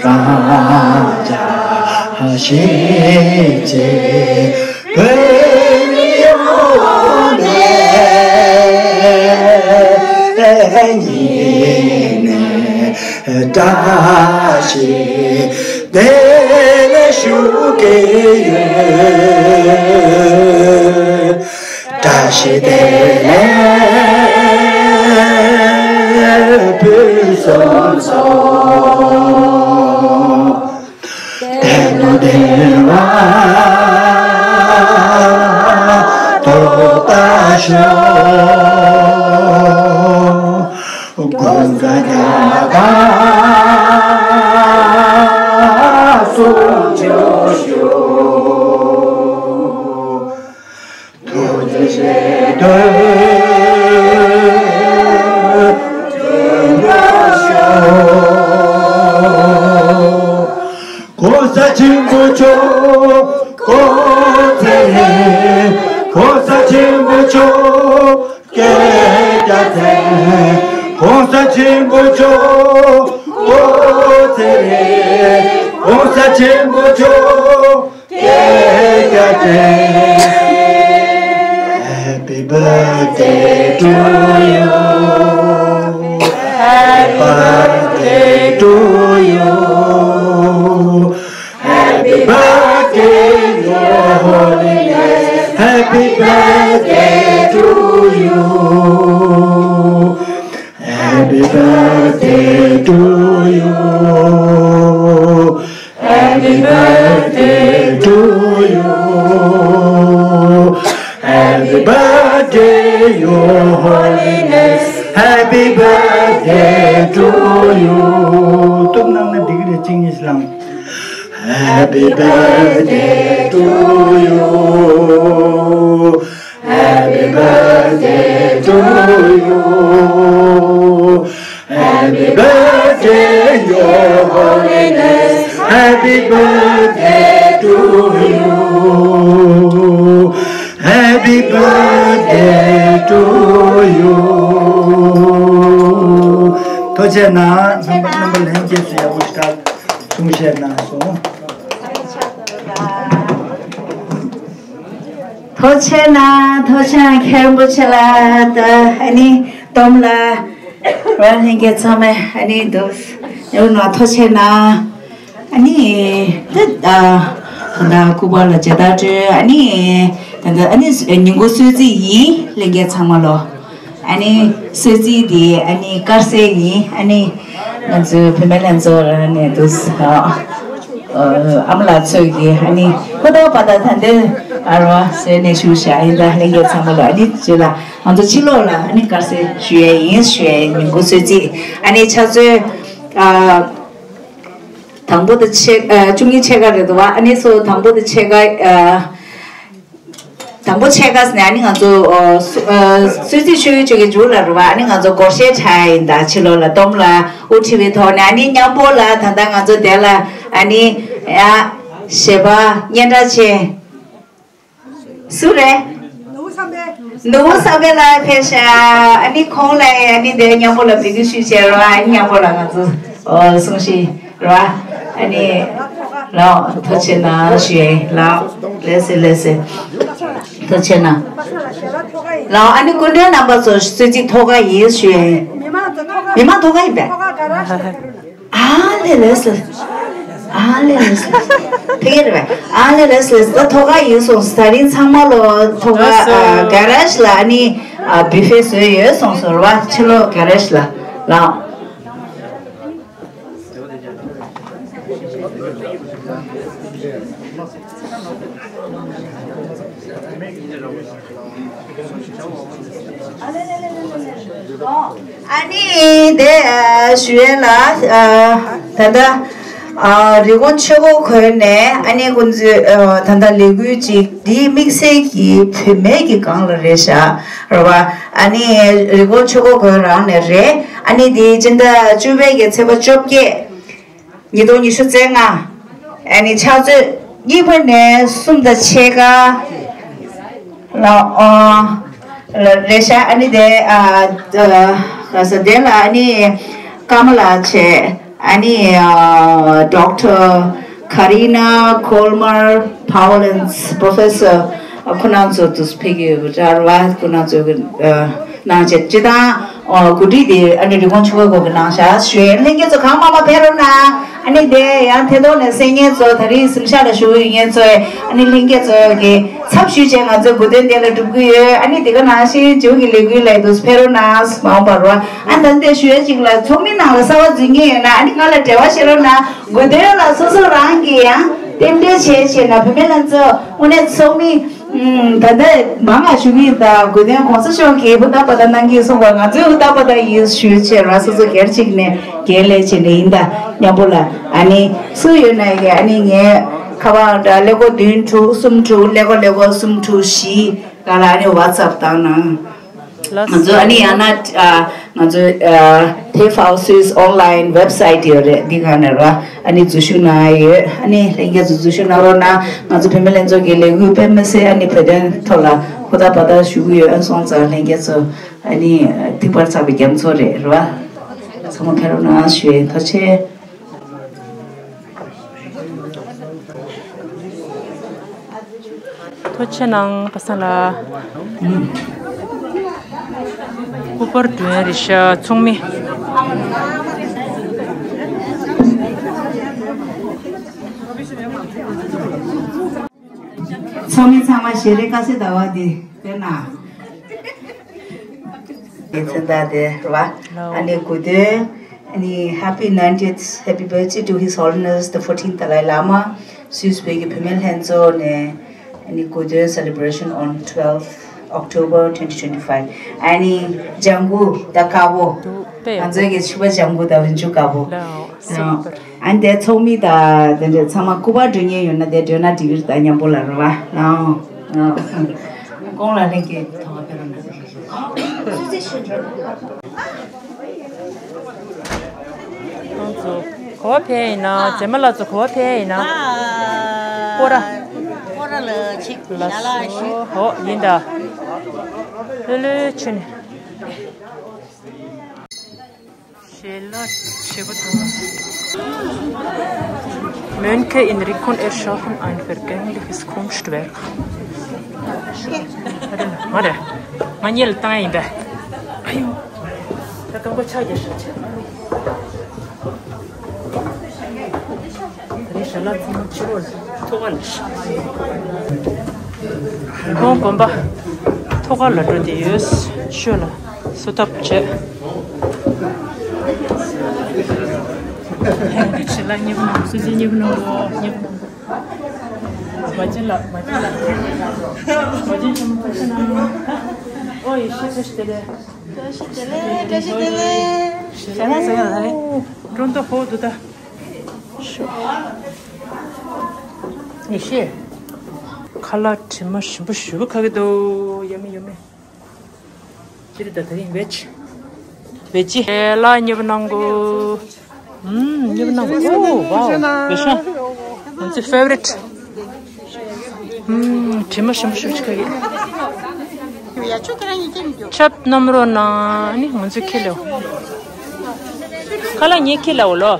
རང་ཅག་གཞིས་བྱེས་བོད་མི་ཡོངས་ནས་སྙིང་ནས་ བཀྲ་ཤིས་བདེ་ལེགས་ཞུ་གི་ཡོད། བཀྲ་ཤིས་བདེ་ལེགས་ཕུན་སུམ་ཚོགས། བདེ་ལུགས་བདེ་བ་ཐོབ་པར་ཤོག། ཀུན་དགའ་རྒྱ་དགའ་སུ་འཇོ་ཤོག། ཐུགས་རྗེ་ཆེ་དོན་ཀུན་དགའ་ཤོག། ༸གོང་ས་ཆེན་པོ་མཆོག་སྐུ་ཚེ་རིང་། ༸གོང་ས་ཆེན་པོ་མཆོག་བསྐལ་བརྒྱར་བརྟན། ༸གོང་ས་ཆེན་པོ་མཆོག་སྐུ་ཚེ་རིང་། ༸གོང་ས་ཆེན་པོ་མཆོག་བསྐལ་བརྒྱར་བརྟན། Happy birthday to you. Happy birthday to you. Happy birthday, Your Holiness. Happy birthday to you. Happy birthday to you. Happy birthday to you. Happy birthday, Your Holiness. Happy birthday to you. ཏོག་ནང་ན་འདི་གི་རེ་ཅིང་ཉིས་ལང་། Happy birthday to you. Happy birthday to you. Happy birthday, Your Holiness. Happy birthday to you. Happy birthday to you. ཐུགས་རྗེ་གནང་། རྣམ་པ་རྣམ་པ་ལྷན་རྒྱས་སུ་ཡག་པོ་ཞིག་གསུང་བཤད་གནང་སོང་། ཐུགས་རྗེ་གནང་། ཐུགས་རྗེ་གནང་། མཁན་རིན་པོ་ཆེ་ལགས་དང་ཨ་ནི་སྟོན་པ་ལགས། རང་ལྷན་རྒྱས་ཚང་མས་ཨ་ནི་འདུག་ཡོད་ན་ཐུགས་རྗེ་གནང་། ཨ་ནི་ད་ད་ད་སྐུ་པར་ལ་མཇལ་དར་སྤྲོད། ཨ་ནི་ད་ད་ཨ་ནི་ཉིན་གུང་གསོལ་ཚིགས་ཡིན། ལྷན་རྒྱས་ཚང་མ་ལོ། ཨ་ནི་གསོལ་ཚིགས་དེ་ཨ་ནི་དཀར་ཟས་ཡིན། ཨ་ནི་ང་ཚོའི་བུད་མེད་ལྷན་ཚོགས་རང་ནས་འདུག་ཨ་མ་ལགས་ཚོས་ཀྱི་ཨ་ནི་ཁོ་ཐག་པ་ད་ད་འདི་ཨ་རོ་ཟེར་ནས་ཞུ་བྱ་ཡིན། ད་ལྷན་རྒྱས་ཚང་མ་ལོ། ཨ་ནི་བརྗོད་ལ་ང་ཚོ་ཕྱི་ལོགས་ལ་ཨ་ནི་དཀར་ཟས་ཞུ་ཡས་ཡིན་ཞུ་ཡས་ཡིན། ཉིན་གུང་གསོལ་ཚིགས་ཨ་ནི་ཕྱག་ཚོད་ཨ་དང་པོ་དང་ཕྱེད་ཨ་བཅུ་གཉིས་ཕྱེད་ཀ་རེད་འདུག་བ། ཨ་ནི་སོ་དང་པོ་དང་ཕྱེད་ཀ་ཨ་དང་པོ་ཕྱེད་ཀ་ནས་ཨ་ནི་ང་ཚོ་ཨ་སུ་ཨ་གསོལ་ཚིགས་ཞུ་ཡུལ་ཅིག་གི་མཇུག་ལ་རུ་བ། ཨ་ནི་ང་ཚོ་སྒོར་གཞས་འཁྲབ་ཡིན། ད་ཕྱི་ལོགས་ལ་སྟོན་པ་ལགས་དབུ་ཁྲིད་པའི་ཐོག་ནས། ཨ་ནི་མཉམ་པོ་ལ་ད་ལྟ་ང་ཚོ་དེ་ལ་ཨ་ནི་ཡ་གཞས་པ་སྙན་གྲགས་ཅན། སུ་རེད། ནོར་བུ་བསམ་འཕེལ། ནོར་བུ་བསམ་འཕེལ་ལགས་ཕེབས་ཤག་ཨ་ནི་ཁོང་ལ་ཨ་ནི་དེ་མཉམ་པོ་ལ་འབོད་སྐུལ་ཞུས་བྱས་རོགས། ཨ་ནི་མཉམ་པོ་ལ་ང་ཚོ་ཨོ་གསུང་བཤད་རོགས། ཨ་ནི་ལགས་ཐུགས་རྗེ་གནང་ཞུ་ཡས་ལགས། ལགས་སེ་ལགས་སེ། ཐུགས་རྗེ་གནང་ལགས། ཨ་ནི་སྐུ་མགྲོན་རྣམ་པ་ཚོ་གསོལ་ཚིགས་ཐོག་ཁ་ཡིན་ཞུ་ཡས། མི་མང་ཐོག་ཁ་ཡིན་པས། ཨ་ལེ་ལེ་སི། ཨ་ལེ་ལེ་སི། ཕ་གི་རེད་པས། ཨ་ལེ་ལེ་སི་ལེ་སི། ད་ཐོག་ཁ་ཡིན་སོང་། ད་རིང་ཚང་མ་ལོ་ཐོག་ཁ་ཨ་ག་རེ་ཞིག་ལ་ཨ་ནི་ཨ་བུ་ཕེ་བཟོས་ཡོད་སོང་སོང་ར་བ། ཕྱི་ལོགས་ག་རེ་ཞིག་ལ་ལགས། ཨ་ནི་དེ་ཞུ་ཡས་ལ་ད་ལྟ་རི་ཀོན་ཆོས་འཁོར་ཁུལ་ནས་ཨ་ནི་ཁོང་ཚོས་ད་ལྟ་ལས་འགུལ་ཅིག་འདི་དམིགས་བསལ་གྱི་བུད་མེད་ཀྱི་སྒང་ལ་རེད་ཤག་རེད་བ། ཨ་ནི་རི་ཀོན་ཆོས་འཁོར་ཁུལ་རང་ནས་རེད། ཨ་ནི་དེ་སྤྱི་ཟླ་བཅུ་པའི་གི་ཚེས་པ་བཅོ་བརྒྱད། ཉིས་སྟོང་ཉི་ཤུ་རྩ་ལྔ། ཨ་ནི་ཕྱག་ཚོད་གཉིས་པ་ནས་གསུམ་དང་ཕྱེད་ཀ་ལ་ཨོ་ལ་རེད་ཤག་ཨ་ནི་དེ་ཨ་ཨ་ག་ས་དེ་ལ་ཨ་ནི་ཀརྨ་ལགས་བྱས། ཨ་ནི་ཨ་Doctor Karina Coleman Pawlens Professor ཁོ་རང་ཚོ་དུ་ཕེབས་ཀྱི་ཡོད་པ་འདྲ་བ། ཁོ་རང་ཚོ་གི་ཨ། གནང་བྱས་སྤྱི་བཏང་གོ་སྒྲིག་དེ་ཨ་ནི་རི་ཀོན་ཆུ་བོ་གོ་གི་གནང་བཞག་ཞུ་ཡས། ལྷན་རྒྱས་ཚོ་གང་མང་མང་ཕེབས་རོགས་གནང་། ཨ་ནི་དེ་ཡང་ཐད་གཏོང་ནས་གསན་མཁན་ཚོ་ད་རིང་གཟིམ་ཤག་ལ་བཞུགས་ཡོད་མཁན་ཚོས་ཨ་ནི་ལྷན་རྒྱས་ཚོ་གི་ཚབ་ཞུས་བྱས་ང་ཚོའི་གོ་སྟོན་དེ་ལ་སྒྲུབ་ཀྱི་ཡོད། ཨ་ནི་དེ་ག་ནང་བཞིན་མཇུག་གི་ལས་འགུལ་ལ་འདུག་ཕེབས་རོགས་གནང་། མ་འོངས་པར་རོ། ཨ་ནི་ད་ལྟ་ཞུ་ཡས་ཅིག་ལ་ཚོགས་མི་ནང་ལ་གསར་པ་འཛུལ་མཁན་ཡོད་ན་ཨ་ནི་ང་ལ་འབྲེལ་བ་བྱེད་རོགས་གནང་། གོ་སྟོན་ལ་སོ་སོ་རང་གིས་ཡང་རྟེན་འབྲེལ་བྱས་བྱས་ན་བུད་མེད་ལྷན་ཚོགས་དངོས་གནས་ཚོགས་མི། ད་ལྟ་མང་ང་ཞུ་གི་ཡིན། ད་གོ་སྟོན་གོང་ས་མཆོག་གིས་ཧུར་ཐག་པ་ཐག་གནང་གི་གསུངས་པ། ང་ཚོས་ཧུར་ཐག་པ་ཐག་ཡིན་ཞུས་བྱས་ར་སོ་སོ་སྒེར་གཅིག་ནས་འགན་ལེན་བྱས་ནས་ཡིན། ད་མཉམ་པོ་ལ་ཨ་ནི་སུ་ཡོད་ན་ཡི་ཨ་ནི་ངས་ཁ་པར་འདྲ་ཀླད་ཀོར་བདུན་དྲུག་གསུམ་དྲུག་ཀླད་ཀོར་ཀླད་ཀོར་གསུམ་དྲུག་བཞི་ག་ལ་ཨ་ནི་ཝ་ཚབ་བཏང་གནང་། ང་ཚོ་ཨ་ནི་ཡང་ན་ང་ཚོ་ཐེ་ཧྥའོ་སུའི་ཨོན་ལའིན་ཝེབ་སའིཊ་ཡོད་རེད། འདི་ག་ནས་ར་ཨ་ནི་འཛུལ་ཞུགས་གནང་ཡ་ཡོད། ཨ་ནི་ལྷན་རྒྱས་ཚོ་འཛུལ་ཞུགས་གནང་རོགས་གནང་། ང་ཚོ་བུད་མེད་ལྷན་ཚོགས་ཀྱི་ལས་འགུལ་དཔེ་མི་སྲིད་ཨ་ནི་བོད་དོན་ཐོག་ལ་ཧུར་ཐག་འབད་ཐག་ཞུ་གི་ཡོད། ཨ་སོང་ཙང་ལྷན་རྒྱས་ཚོ་ཨ་ནི་ཐིག་པར་ཚགས་པའི་རྒྱ་མཚོ་རེད་ར། ཚང་མ་ཕེབས་རོགས་གནང་ཞུ་ཡས། ཐུགས་རྗེ་ཆེ། ཐུགས་རྗེ་གནང་པ་སངས་ལགས། སྐུ་པར་སྒྲོན་རི་ཤ་ཚོགས་མི། ཚོགས་མི་ཚང་མ་ཞལ་རས་དཀར་གསལ་ཟླ་བ་འདི་དཔེར་ན། ཡིན་ཚན་ད་དེ་ར་བ། ཨ་ནི་གོ་སྟོན། ཨ་ནི་Happy ninetieth, Happy birthday to His Holiness the fourteenth Dalai Lama. སུད་སི་བོད་ཀྱི་བུད་མེད་ལྷན་ཚོགས་ནས་ཨ་ནི་གོ་སྟོན་celebration on twelfth October twenty twenty-five. ཨ་ནི་ལྗང་གུ་ད་དཀར་པོ། ང་ཚོའི་གི་ཕྱུ་པ་ལྗང་གུ་ད་འོན་ཆུ་དཀར་པོ། ཨ་ནི་དེ་ཚོགས་མི་ད་དེ་འདྲ་ཚང་མ་སྐུ་པར་སྒྲོན་མཁན་ཡོད་ན་དེ་སྒྲོན་ན་འགྲིག་གི་རེད། ད་མཉམ་པོ་ལ་ར་བ། ཨ་ཨ་ཁོང་ལ་ལྷན་རྒྱས་ཐོག་ཁ་ཕེབས་རོགས་གནང་། ཁོང་ཚོ་ག་པར་ཕེབས་ཡིན་ན། མཛེས་མ་ལགས་ཚོ་ག་པར་ཕེབས་ཡིན་ན། སྤོ་ར། སྤོ་ར་ལ་ཆིག་ལ་ལ་ཤི། ཧོ་ཡིན་ད། ལྷོད་ལྷོད་ཆུ་ནི། ཞལ་ལག་བྱེད་པ་དང་། Mönke in Rikon erschaffen ein vergängliches Kunstwerk. ང་རེད། ང་གཉིས་ལ་བཏང་ཡ་ཡིན་པས། ཨ་ཡོ། ད་དང་པོ་ཕྱག་རྒྱ་ཞབས་ཕྱི། ད་རེས་ཞལ་ལག་ཚང་མ་ཕྱི་རོལ་ལ་ཐོག་ཁ་ལ་ཁོང་དགོན་པ་ཐོག་ཁ་ལ་འགྲོ་བསྡད་ཡོད། ཤོད་ལ་གསོལ་ཐབ་བྱས། ཞལ་ལག་མཉེས་པོ་གནང་། གསོལ་ཇ་མཉེས་པོ་གནང་། མཉེས་པོ་གནང་། མ་བྱན་ལ་མ་བྱན་ལ་མ་བྱན་ཆེན་མོ་ཐུགས་རྗེ་གནང་། ཨོ་ཡེ་ཤེས་བཀྲ་ཤིས་བདེ་ལེགས། བཀྲ་ཤིས་བདེ་ལེགས། བཀྲ་ཤིས་བདེ་ལེགས། ཞལ་ལག་ཟ་ཡ་ལ་རེད། ཀྲོང་ཏོ་ཧོ་དུ་ད། ཡེ་ཤེས། ཁ་ལག་དྲི་མ་ཞིམ་པོ་ཞེ་པོ་ཁ་གི་འདུག་ཡོད་མེད་ཡོད་མེད། ཅི་རེད་ད། ད་རིང་བེ་ཇི། བེ་ཇི། ཨེ་ལ་མཉེས་པོ་གནང་གོ། ཨུམ་མཉེས་པོ་གནང་གོ། ཨོ་ཝའོ་བེ་ཤ། ང་ཚོའི་ཕེ་ཝ་རི་ཊི། ཨུམ་དྲི་མ་ཞིམ་པོ་ཞེ་པོ་ཅིག་ཁ་གི། ཆབ་མནམ་རོགས་གནང་། ཨ་ནི་ང་ཚོའི་ཁེ་ལེའོ། ཁ་ལག་ངའི་ཁེ་ལེའོ་ལོ།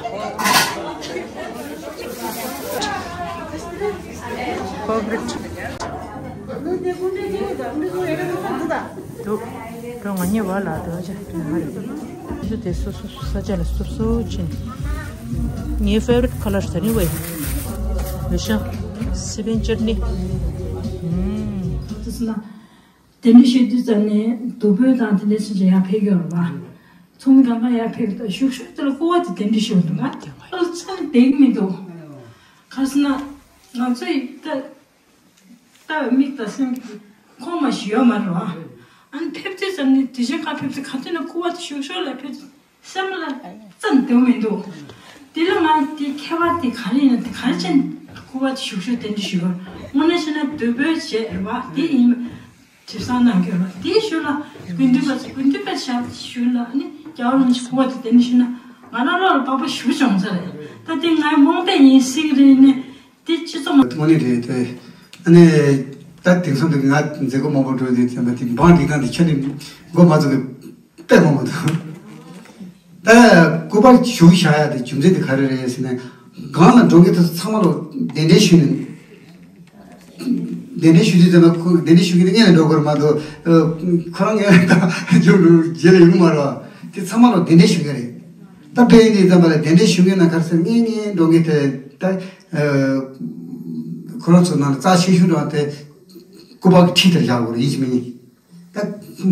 འདུག་འགྲོ་ང་གཉིས་བར་ལ་འགྲོ་ཆ་ང་རེད། ཆུ་དེ་སོ་སོ་ས་ཆ་ལ་སོ་སོ་ཕྱིན། ངའི་ཕེ་ཝ་རི་ཊི་ཁ་ལར་དེ་རིང་བས། ལེ་ཤ། སི་པན་ཅར་ནི། ཨུམ། དེ་ཚོ་ན། དེ་འདྲ་ཞུ་དུས་ཙམ་ནས་སྡུག་པོའི་དང་དེ་འདྲ་ཞིག་ཡར་ཕེབས་ཀྱི་ཡོད་རེད་པ། ཚོགས་མི་གང་ག་ཡར་ཕེབས་ཀྱི་འདུག་ཞུགས་ཞུགས་དེ་ལ་སྐུ་པར་དེ་དེ་འདྲ་ཞུ་འདུག་ཨ་ལ་ཚ་ནས་བསྡད་ཀྱི་མི་འདུག་ག་ཟེར་ན། ང་ཚོ་ཡི་ད་ལྟ་བའི་མིག་དང་སེམས་ཀྱི་ཁོང་མ་ཞིག་ཡོད་མ་རེད་པ། ཨ་ནི་ཕེབས་དུས་ཙམ་ནས་དུས་ཆེན་ཁག་ཕེབས་དུས་ག་དུས་ན་སྐུ་པར་དེ་ཞུགས་ཞུགས་ལ་ཕེབས་དུས། སེམས་ལ་རྩ་ནས་བདེ་པོ་མི་འདུག་དེ་ལ་ང་དེ་ཁྱད་པར་དེ་ག་རེ་ཡིན་ན། དེ་ག་རེ་བྱས་ནས་སྐུ་པར་དེ་ཞུགས་ཞུགས་དེ་འདྲ་ཞུས་པ། དངོས་གནས་བྱས་ན་སྡུག་པོའི་རྗེས་རེད་པ། དེ་ཡིན་པ་དྲི་བསང་གནང་གི་ཡོད་རེད་པ། དེའི་ཞོར་ལ་དགེ་འདུན་པ་ཚོ་དགེ་འདུན་པ་ཞབས་ཞུ་ལ་ནི་རྒྱལ་བ་རིན་པོ་ཆེ་སྐུ་པར་དེ་དེ་འདྲ་ཞུས་ན་ང་རང་བློ་ལ་བབས་པ་ཞེ་པོ་བྱུང་ས་རེད། ད་དེ་ང་རྨོངས་དད་ཡིན་སྲིད་ཀྱི་རེད། ནས་དེ་སྤྱི་ཚོགས་མ། དངོས་གནས་རེད་དེ། ཨ་ནི་ད་དེང་སང་དུ་ང་མཛད་སྒོ་མང་པོ་འགྲོ་དུས་ཙམ་པ་དེ་འབངས་སྒྲིག་སྟངས་དེ་ཁྱོན་ནས་མགོ་མ་ཚོས་པའི་དཔེ་མང་པོ་འདུག་ད་སྐུ་པར་ཞུགས་བཞག་ཡ་དེ་རྒྱུ་མཚན་དེ་ག་རེ་རེད་ཟེར་ན། སྒང་ལ་འགྲོ་མཁན་དེ་ཚོ་ཚང་མ་ལ་གདན་འདྲེན་ཞུས་ནས། གདན་འདྲེན་ཞུ་དུས་ཙམ་པ་ཁོ་གདན་འདྲེན་ཞུ་མཁན་དེ་སྔོན་ལ་འགྲོ་དགོས་རེད་མ་གཏོགས། ཁོ་རང་སྔོན་ལ་ད་རྒྱུགས་འགྲོ་རྗེས་ལ་ཡོང་གི་མ་རེད་བ། དེ་ཚང་མ་ལ་གདན་འདྲེན་ཞུ་མཁན་རེད། ད་དཔེ་ཡིན་དུས་ཙམ་པ་ལ་གདན་འདྲེན་ཞུ་མཁན་ན་ག་རེ་ཟེར། སྔོན་སྔོན་འགྲོ་མཁན་དེ་ད་ཁོ་རང་ཚོ་ནང་ལ་རྩ་ཆེ་ཤོས་འགྲོ་དེ་སྐུ་པར་གྱི་འཁྲིས་དེར་བཞག་དགོས་རེད། ཡིན་གཅིག་མིན་གཉིས། ད་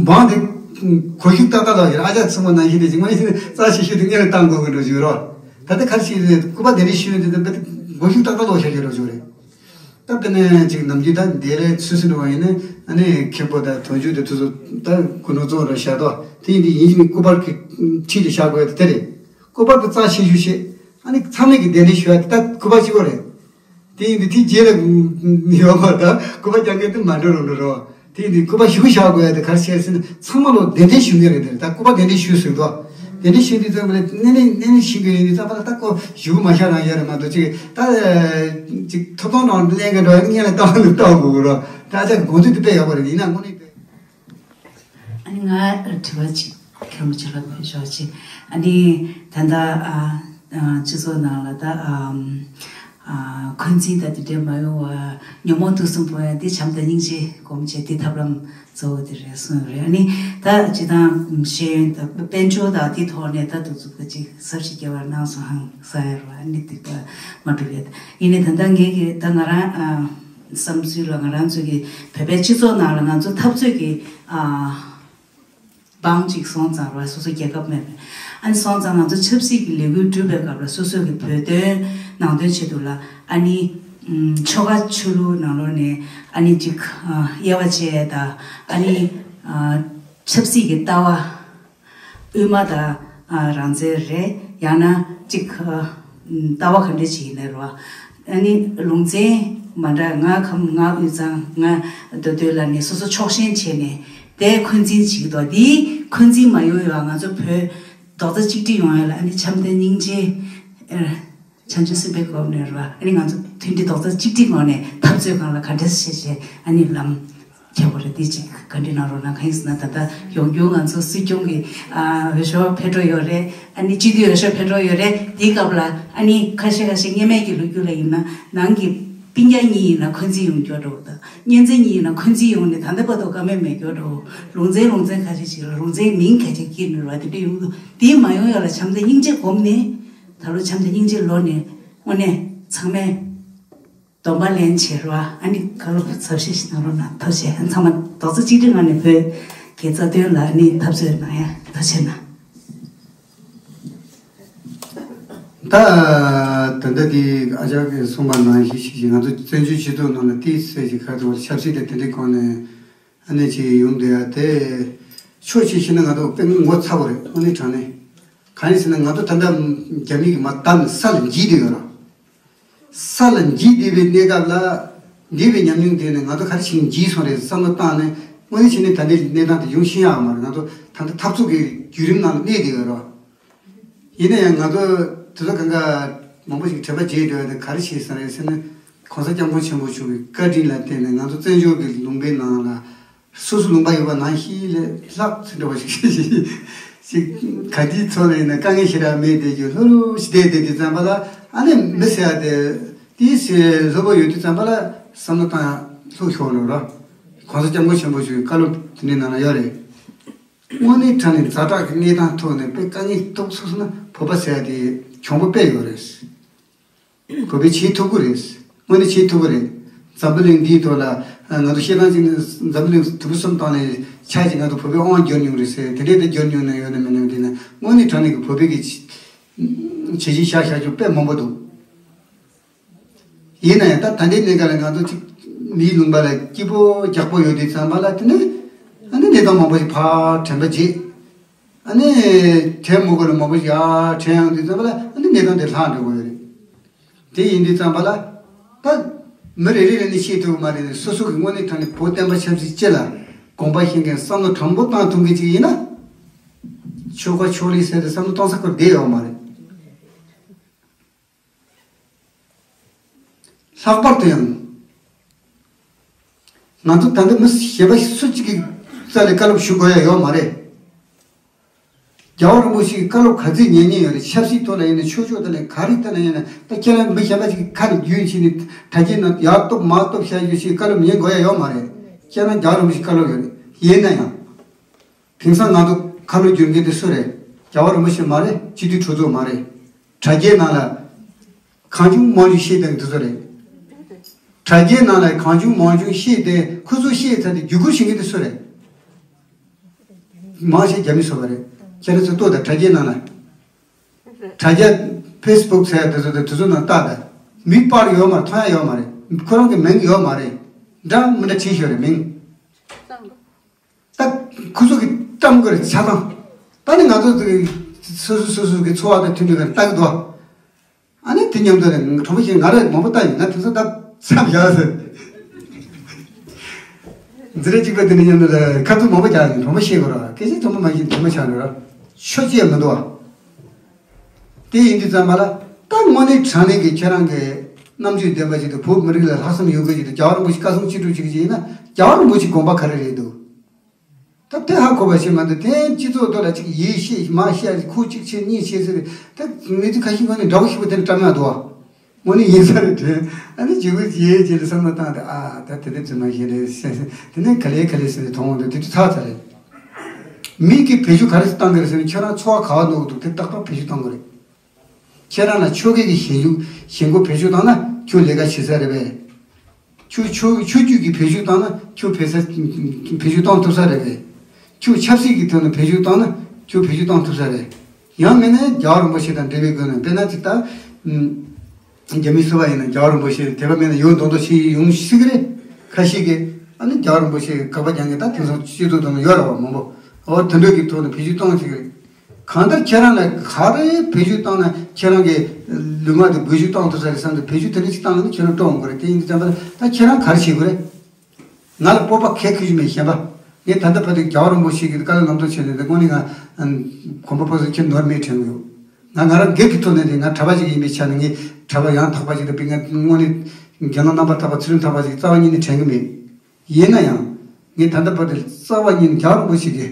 འབངས་དེ་མགོ་གཞུག་ཏག་ཏག་ལོག་ཡོད་རེད། ཨ་ཅག་ཚང་མ་ནང་བཞིན་དེ་ཅིག་མ་ཡིན་ཙང་རྩ་ཆེ་ཤོས་དེ་སྔོན་ལ་བཏང་དགོས་ཀྱི་འགྲོ་བཞིན་རོ། ད་ལྟ་ག་རེ་བྱེད་ཀྱི་རེད། སྐུ་པར་གདན་འདྲེན་ཞུས་ཡོང་དུས་ད་མགོ་གཞུག་ཏག་ཏག་ལོག་བཞག་གི་འགྲོ་བཞིན་རེད། ད་དཔེར་ན་ཅིག་ནམ་རྒྱུན་ད་འདིར་ཚུལ་སུ་འགྲོ་བ་ཡིན་ན་ཨ་ནི་མཁན་པོ་དང་དོན་གཅོད་དེ་ཚོ་ཚོ་ད་སྐུ་མགྲོན་གཙོ་བོ་ར་བཞག་དོ། དེ་ཡིན་དུས་ཡིན་གཅིག་མིན་སྐུ་པར་གྱི་འཁྲིས་དེ་བཞག་དགོས་ཡ་དེ་དེ་རེད། སྐུ་པར་དེ་རྩ་ཆེ་ཤོས་བྱེད། ཨ་ནི་ཚང་མས་ཀྱི་གདན་འདྲེན་ཞུ་ཡ་དེ་ད་སྐུ་པར་གཅིག་པོ་རེད། དེ་ཡིན་དུས་དེ་རྗེས་ལ་ཡོད་པ་ད་སྐུ་པར་རྒྱག་མཁན་དེ་མ་འགྲོ་རུང་འགྲོ་རོགས། དེ་ཡིན་དུས་སྐུ་པར་ཞུ་བཞག་དགོས་ཡ་དེ་ག་རེ་བྱས་ཟེར་ན་ཚང་མ་ལོ་གདན་འདྲེན་ཞུ་མཁན་རེད། དེ་ད་སྐུ་པར་གདན་འདྲེན་ཞུས་ཟེར་དོ། གདན་འདྲེན་ཞུས་དུས་ཙམ་པ་ལ་གནས་ནས་གནས་ནས་ཤིང་གི་ཡིན་དུས་ཙམ་པ་ལ་ད་ཁོ་ཞུ་གི་མ་ཤར་རང་ཡོད་རེད་མ་གཏོགས་ཅིག་ད་ཅིག་ཐོབ་ཐང་རང་ལེན་གི་འགྲོ་ཡ་ནི་སྔོན་ལ་བཏང་ནས་བཏང་དགོས་གི་རོ། ད་ཅག་གི་དགོངས་ཚུལ་དེ་དཔེ་ཡག་པོ་རེད། ཡིན་ན་དངོས་གནས་དཔེ། ཨ་ནི་ང་དྲི་བ་གཅིག་མཁན་པོ་ཆོས་ལ་ཕུལ་ཆོག་ཅིག་ཨ་ནི་ད་ལྟ་ཨ་ཨ་སྤྱི་ཚོགས་ནང་ལ་ད་ཨམ་ཨ་འཁོན་འཛིན་དང་དེ་འདྲའི་མ་ཡོང་བ། ཉོན་མོངས་དུག་གསུམ་སྤོང་ཡ་འདི་བྱམས་དང་སྙིང་རྗེ་སྒོམ་བྱས་འདི་ཐབས་ལམ་གཙོ་བོ་དེ་རེད་གསུངས་ཡོད་རེད། ཨ་ནི་ད་སྤྱིར་བཏང་ཤེས་ཡོན་དང་དཔལ་འབྱོར་དང་དེའི་ཐོག་ནས་ད་འདུག་ཚུགས་ཀ་ཅིག་ཟབ་ཞིག་སྐྱེ་བར་གནང་སོང་ཧང་ས་ཡོད་རེད། ཨ་ནི་དེ་ལྟར་མ་གྲུབ་ཡོད། ཡིན་ནའི་ད་ལྟ་ངེད་ཀྱི་ད་ང་རང་ཨ་བསམ་ཚུལ་ལ་ང་རང་ཚོ་གི་བོད་པའི་སྤྱི་ཚོགས་ནང་ལ་ང་ཚོ་འཐབ་རྩོད་ཀྱི་ཨ་འབངས་གཅིག་སོང་ཙང་ར་སོ་སོ་རྒྱལ་ཁབ་མེད་པས། ཨ་ནི་སོང་ཙང་ང་ཚོ་ཆབ་སྲིད་ཀྱི་ལས་འགུལ་སྒྲུབ་པའི་སྐབས་ལ་སོ་སོ་གི་བོད་དོན་ནང་དོན་ཆེད་དུ་ལ་ཨ་ནི་ཨམ་ཆོལ་ཁ་ཆོས་ལུགས་ནང་ལོགས་ནས་ཨ་ནི་གཅིག་ཨ་དབྱེ་བ་ཕྱེ་དང་ཨ་ནི་ཨ་ཆབ་སྲིད་ཀྱི་ལྟ་བ་དབུས་མ་དང་ཨ་རང་བཙན་རེད། ཡང་ན་གཅིག་ཨ་ལྟ་བ་ག་འདྲ་ཅིག་ཡིན་ནའི་རེད་བ། ཨ་ནི་ལུང་ཚན་མ་འདྲ། ང་ཁམས་ང་དབུས་གཙང་ང་མདོ་སྟོད་ལ་ནི་སོ་སོ་ཕྱོགས་ཞེན་བྱས་ནས་དེ་འཁོན་འཛིན་བྱེད་ཀྱི་འདུག་དེའི་འཁོན་འཛིན་མ་ཡོང་ཡོང་ང་ཚོ་བོད་རྡོག་རྩ་གཅིག་སྒྲིལ་ཡོང་ཡ་ལ་ཨ་ནི་བྱམས་དང་སྙིང་རྗེ་ཨ་བྱང་ཆུབ་སེམས་དཔའི་སྒོ་ནས་རེད་བ། ཨ་ནི་ང་ཚོ་མཐུན་སྒྲིལ་རྡོག་རྩ་གཅིག་སྒྲིལ་ངང་ནས་འཐབ་རྩོད་སྒང་ལ་ག་འདྲ་བྱས་བྱས་ཨ་ནི་ལམ་རྒྱག་དགོས་རེད། དེ་གཅིག་བཀའ་འདྲི་གནང་རོགས་གནང་། གང་ཡིན་ཟེར་ན་ད་ལྟ་ཡོང་རྒྱུ་ང་ཚོ་སྲིད་སྐྱོང་གི་ཨ་འོས་ཤོག་ཕེབས་འགྲོ་ཡོད་རེད། ཨ་ནི་སྤྱི་འཐུས་འོས་ཤོག་ཕེབས་འགྲོ་ཡོད་རེད། དེའི་སྐབས་ལ་ཨ་ནི་ཁ་ཤས་ཁ་ཤས་སྔོན་མའི་གི་ལོ་རྒྱུས་ལ་ཡིན་ན་ནང་གི་སྤུན་ཀྱག་གཉིས་ཡིན་ན་འཁོན་འཛིན་ཡོང་རྒྱུ་འདྲ་བོ་དང་། གཉེན་ཚན་གཉིས་ཡིན་ན་འཁོན་འཛིན་ཡོང་ནས་ད་ལྟ་བར་དུ་བཀའ་མོལ་མེད་རྒྱུ་འདྲ་བོ། ལུང་ཚན་ལུང་ཚན་ཁ་ཤས་ཤིག་ལ་ལུང་ཚན་མིང་ཁ་ཤས་འཁྱེར་ནས་རེད་བ། དེ་འདྲ་ཡོང་གི་འདུག་དེ་མ་ཡོང་ཡ་ལ་བྱམས་དང་སྙིང་རྗེ་སྒོམ་ནས་ད་ལོ་བྱམས་དང་སྙིང་རྗེ་ལོ་ནས་དངོས་གནས་ཚང་མས་སྡོམ་པ་ལེན་བྱེད་རོགས། ཨ་ནི་བཀའ་སློབ་ཚབ་ཤེས་ཤིག་གནང་རོགས་གནང་། ཐུགས་རྗེ་ཆེ། ཨ་ཚང་མ་རྡོག་རྩ་གཅིག་སྒྲིལ་ངང་ནས་བོད་ཀྱི་རྩ་དོན་ལ་ཨ་ནི་འཐབ་རྩོད་གནང་ཡ་ཐུགས་རྗེ་ཆེ་གནང་། ད་ད་ལྟ་དེ་ཨ་ཅག་གིས་གསུངས་པ་ནང་བཞིན་ཞིག་ང་ཚོ་བཙན་བྱོལ་སྤྱི་ཚོགས་ནང་ལ་ཏོག་ཙམ་ཞིག་ཁ་ཐོར་ཆབ་སྲིད་དང་དེ་འདྲའི་སྒང་ནས་ཨ་ནི་ཅིག་ཡོང་བསྡད་ཡ་དེ་ཕྱོགས་གཅིག་བཤད་ན་ང་ཚོ་དཔེ་ངོ་ཚ་བོ་རེད། དངོས་གནས་དྲང་གནས་གང་ཡིན་ཟེར་ན་ང་ཚོ་ད་ལྟ་རྒྱ་མི་གིས་མར་བརྡབས་ནས་ས་ལ་འགྱེལ་བསྡད་ཡོད་རེད། ས་ལ་འགྱེལ་བསྡད་པའི་གནས་སྐབས་ལ་འདས་པའི་ཉམས་མྱོང་དེ་ནི་ང་ཚོ་ག་རེ་བྱས་ནས་འགྱེལ་སོང་རེད་བསམ་བློ་བཏང་ནས་དངོས་གནས་བྱས་ནས་ད་ལྟའི་གནས་སྟངས་དེ་ཡོང་ཤེས་ཡག་མ་རེད། ང་ཚོ་ད་ལྟ་འཐབ་རྩོད་ཀྱི་བརྒྱུད་རིམ་ནང་ལ་གནས་བསྡད་ཡོད་རེད། ཡིན་ན་ཡང་ང་ཚོ་དེ་ཚོ་གང་ག་མང་པོ་ཞིག་དྲན་པ་བརྗེད་འགྲོ་ཡ་དེ་ག་རེ་བྱས་ས་རེད་ཟེར་ན། ༸གོང་ས་༸སྐྱབས་མགོན་ཆེན་པོ་མཆོག་གི་བཀའ་དྲིན་ལ་བརྟེན་ནས་ང་ཚོ་བཙན་བྱོལ་གྱི་ལུང་པའི་ནང་ལ་སོ་སོ་ལུང་པ་ཡོད་པ་ནང་བཞིན་ལས་ལྷག་ཙམ་འགྲོ་བ་ཞིག་ཞིག་ག་དུས་ཚོད་ལ་ཡིན་ན་དཀའ་ངལ་ཞེ་དྲག་མེད་བསྡད་རྒྱུ་ལྷོད་ལྷོད་ཞིག་བསྡད་བསྡད་དུས་ཙམ་པ་ལ་ཨ་ནི་མི་ཟེར་ཡ་དེ་དེའི་ཟེར་ལྷོད་པོ་ཡོད་དུས་ཙམ་པ་ལ་བསམ་བློ་བཏང་ཡ་ལྷོད་ཤོར་འགྲོ་ར། ༸གོང་ས་༸སྐྱབས་མགོན་ཆེན་པོ་མཆོག་གི་བཀའ་སློབ་དེ་འདྲའི་ནང་ལ་ཡོད་རེད། དངོས་གནས་དྲང་གནས་ཛ་དྲག་གི་གནས་སྟངས་ཐོག་ནས་དཔེ་དཀའ་ངལ་སྟོབས་སོ་སོ་ན་བོད་པ་ཟེར་ཡ་དེ་གྱོང་པོ་དཔེ་ཡོད་རེད། བོད་པས་བྱེད་ཐུབ་ཀྱི་རེད། དངོས་གནས་བྱེད་ཐུབ་ཀྱི་རེད། འཛམ་བུ་གླིང་འདིའི་ཐོག་ལ་ང་ཚོ་བཤད་སྟངས་གཅིག་ནི་འཛམ་བུ་གླིང་དུམ་བུ་གསུམ་བཏང་ནས་ཆ་གཅིག་ང་ཚོ་བོད་པའི་དབང་བསྒྱུར་མྱོང་རེད་ཟེར། དེ་འདྲས་དེ་བསྒྱུར་མྱོང་ནས་ཡོད་ན་མེད་ན་དེ་ན་དངོས་གནས་དྲང་གནས་ཀྱི་བོད་པའི་གི་བྱས་རྗེས་བཞག་བཞག་རྒྱུ་དཔེ་མང་པོ་འདུག་ཡིན་ན་ཡང་ད་ད་ལྟའི་གནས་སྐབས་ལ་ང་ཚོ་གཅིག་མིའི་ལུང་པ་ལ་སྐྱིད་པོ་རྒྱགས་པོ་ཡོད་དུས་ཙམ་པ་ལ་དེ་ནས་ཨ་ནི་གནས་སྟངས་མང་པོ་ཞིག་ཕར་དྲན་པ་བརྗེད། ཨ་ནི་དྲན་མི་དགོས་ལ་མང་པོ་ཞིག་ཡར་དྲན་ཡོང་དུས་ཙམ་པ་ལ་ཨ་ནི་གནས་སྟངས་དེ་ལྷག་འགྲོ་གི་ཡོད་རེད། དེ་ཡིན་དུས་ཙམ་པ་ལ་ད་མི་རེ་རེ་ལ་ནི་ཤེས་ཐུབ་ཀྱི་མ་རེད། སོ་སོ་གི་དངོས་གནས་དྲང་གནས་བོད་བསྟན་པ་ཆབ་སྲིད་སྤྱི་ལ་དགོངས་པ་བཞེས་མཁན་བསམ་བློ་དྲང་པོ་བཏང་ཐུབ་མཁན་ཅིག་ཡིན་ན། ཆོལ་ཁ་ཕྱོགས་རིས་ཟེར་ཏེ་བསམ་བློ་གཏོང་ས་ཁུར་བསྡད་ཡོད་མ་རེད། ལྷག་པར་དུ་ཡང་། ང་ཚོ་ད་ལྟ་མི་གཞན་པ་སུ་གཅིག་གིས་རྩ་ལས་བཀའ་སློབ་ཞུ་དགོས་ཡ་ཡོད་མ་རེད། རྒྱལ་བ་རིན་པོ་ཆེའི་བཀའ་སློབ་ག་ཚོད་ཉན་མཁན་ཡོད་རེད། ཆབ་སྲིད་ཐོག་ལ་ཡིན་ན། ཆོས་ཕྱོགས་ཐོག་ལ་ཡིན་ན། ག་རེ་ཐོག་ལ་ཡིན་ན། ད་ཁྱེད་རང་མི་གཞན་པ་ཅིག་གི་ཁ་ནས་རྒྱུན་བྱས་ནས་དྲ་རྒྱའི་ནང་ཡར་གཏུབ་མར་གཏུབ་བྱ་རྒྱུ་ཞིག་བཀའ་སློབ་ཉན་དགོས་ཡ་ཡོད་མ་རེད། ཁྱེད་རང་རྒྱལ་བ་རིན་པོ་ཆེའི་བཀའ་སློབ་ཡོད་རེད། ཡིན་ན་ཡང་། དེང་སང་ང་ཚོ་ཁ་ལོ་བསྒྱུར་མཁན་དེ་སུ་རེད། རྒྱལ་བ་རིན་པོ་ཆེ་མ་རེད། སྤྱི་འཐུས་གྲོས་ཚོགས་མ་རེད། དྲ་རྒྱའི་ནང་ལ་གང་བྱུང་མང་བྱུང་བཤད་བསྡད་མཁན་དེ་སུ་རེད། དྲ་རྒྱའི་ནང་ལ་གང་བྱུང་མང་བྱུང་བཤད་དེ། ཁོ་ཚོ་བཤད་ཚར་དུས་བརྒྱུད་སྐུར་བྱེད་མཁན་དེ་སུ་རེད། མང་ཆེ་རྒྱ་མི་བཟོ་བ་རེད། ཁྱེད་རང་ཚོ་ལྟོས་དང་། དྲ་རྒྱའི་ནང་ལ། དྲ་རྒྱ་ཕེ་སི་བུག་ཟེར་ཡ་དེ་ཚོ་དང་། དེ་ཚོ་ནང་ལྟ་དང་། མིང་པར་ཡོད་མ་རེད། མཐོང་ཡ་ཡོད་མ་རེད། ཁོ་རང་གི་མིང་ཡོད་མ་རེད། འདྲ་མི་འདྲ་བྲིས་ཤོག་རེད། མིང་། ད་ཁོ་ཚོ་གི་བཀྲམ་དགོས་རེད། ཆ་ཚང་། ད་ནི་ང་ཚོ་དེ་སོ་སོ་སོ་སོ་གི་འཚོ་བ་དང་མཐུན་པའི་གར་ལྟ་གི་འདུག་ཨ་ནི་དེ་མཉམ་དུ་ནས་གྲོགས་པོ་ཞིག་ང་རང་མང་པོ་ལྟ་ཡིན། ང་དེང་སང་ད་མཚམས་བཞག་ཟེར། འཛིན་གྲྭ་གཅིག་པ་དེ་ནས་མཉམ་དུ་ཁ་ཐུག་མང་པོ་རྒྱག་ཡིན། གྲོགས་པོ་ཤེས་དགོས་ར། སྐད་ཆ་ཚང་མ་མ་ཤེས། དྲི་མ་ཆགས་འགྲོ་ར། ཆོ་ཅི་ཡང་མི་འདུག་ཨ། དེ་ཡིན་དུས་ཙམ་པ་ལ། ད་དངོས་གནས་དྲང་གནས་ཀྱི་ཁྱེད་རང་གི་རྣམ་དཔྱོད་ལྡན་པ་ཞིག་དང་། བོད་མི་རིགས་ལ་ལྷག་བསམ་ཡོད་མཁན་ཞིག་དང་། རྒྱལ་བ་རིན་པོ་ཆེ་བཀའ་གསུང་ཅི་སྒྲུབ་བྱེད་ཀྱི་ཡིན་ན། རྒྱལ་བ་རིན་པོ་ཆེའི་དགོངས་པ་ག་རེ་རེད་འདུག་ད་དེ་ཧ་གོ་བ་ཞིག་མ་འདུག་དེ་སྤྱི་ཚོགས་ཐོག་ལ་ཅིག་ཡེ་ཤེས་མ་ཤེས། ཁོ་གཅིག་བྱས་གཉིས་བྱས་ཟེར། ད་མི་ཚོ་ཁ་ཤས་ངོ་ནས་འདྲ་བོ་ཞིག་པོ་དེ་འདྲ་བཀྲམ་ཡག་འདུག་ཨ། དངོས་གནས་ཡིན་ས་རེད་དྲན། ཨ་ནི་ཇི་བོ་ཡེ་ཇི་ལ་བསམ་བློ་བཏང་སྟེ། ཨ། ད་དེ་འདྲ་ཙམ་མ་ཤེས་རེད་ཟེར། དེ་ནས་ག་ལེ་ག་ལེ་ཟེར་ནས་མཐོང་འོང་དུས། དེ་དུས་ཚར་ཚར་རེད། མི་གིས་བེད་སྤྱོད་ག་རེ་བཏང་གི་རེད་ཟེར་ན། ཁྱོད་རང་འཚོ་བ་ག་བ་འདུག་འདུག་དེ་ཏག་ཏག་བེད་སྤྱོད་གཏོང་གི་རེད། ཁྱེད་རང་ལ་ཆོས་སྐད་ཀྱི་ཞེན་ཆགས་ཞེན་ཁོག་བེད་སྤྱོད་བཏང་ན། ཁྱོད་ལས་ཀ་བྱེད་ས་རེད་པས། ཁྱོད་ཆོས་ཆོས་བརྒྱུད་ཀྱི་བེད་སྤྱོད་བཏང་ན། ཁྱོད་བེད་ས་བེད་སྤྱོད་གཏོང་ཐུབ་ས་རེད་པས། ཁྱོད་ཆབ་སྲིད་ཀྱི་ཐོག་ནས་བེད་སྤྱོད་བཏང་ན། ཁྱོད་བེད་སྤྱོད་གཏོང་ཐུབ་ས་རེད། ཡང་མིན་ན་རྒྱལ་བ་རིན་པོ་ཆེ་དང་འབྲེལ་བའི་སྒོ་ནས། དཔེར་ན་ཅིག་ད། རྒྱ་མི་སུ་བ་ཡིན་ན་རྒྱལ་བ་རིན་པོ་ཆེ་དེ་བ་མེད་ན་ཡོད་མདོག་མདོག་བྱས་ཡོང་སྲིད་ཀྱི་རེད། ཁ་ཤས་ཀྱིས། ཨ་ནི་རྒྱལ་བ་རིན་པོ་ཆེ་དགག་པ་རྒྱག་མཁན་ད་དེང་སང་སྤྱི་ཚོགས་ཐོག་ན་ཡོད་རེད་པ། མང་པོ། འོ་དེ་འདྲ་གི་ཐོག་ནས་བེད་སྤྱོད་གཏོང་སྲིད་ཀྱི་རེད། གང་ལྟར་ཁྱེད་རང་ལ་ག་རེ་བེད་སྤྱོད་བཏང་ན། ཁྱེད་རང་གི་ལུས་ངག་དེ་བེད་སྤྱོད་གཏོང་ཐུབ་ས་རེད་བསམ་སྟེ། བེད་སྤྱོད་དེ་འདྲ་ཞིག་བཏང་ན་ནི་ཁྱེད་རང་སྤྲོ་འོང་གི་རེད། དེ་ཡིན་དུས་ཙམ་པ་ལ། ད་ཁྱེད་རང་ག་རེ་བྱེད་དགོས་རེད། ང་ལ་སྤོབས་པ་གང་ཡང་ཁྱོན་ནས་མེད། གཞན་པ། ངས་ད་ལྟ་བར་དུ་རྒྱལ་བ་རིན་པོ་ཆེ་གི་བཀའ་སློབ་ལམ་སྟོན་བྱས་ནས། དངོས་གནས་ང་གོམ་པ་སྤོ་ས་ཁྱོན་ནོར་མེད་དྲན་གི་ཡོད། ང་ང་རང་སྒེར་གྱི་ཐོག་ནས་དེ། ང་གྲྭ་པ་ཞིག་ཡིན་པའི་ཆ་ནས། ངས་གྲྭ་པ་ཡང་དག་པ་ཞིག་དང་། དཔེར་ན་དངོས་གནས་དགེ་སློང་རྣམ་པར་དག་པ། ཚུལ་ཁྲིམས་དག་པ་ཞིག་རྩ་བ་ཉིད་ནས་དྲན་གི་མེད། ཡིན་ན་ཡང་། ངས་ད་ལྟ་བར་དུ་རྩ་བ་ཉིད་ནས་རྒྱལ་བ་རིན་པོ་ཆེ་གི་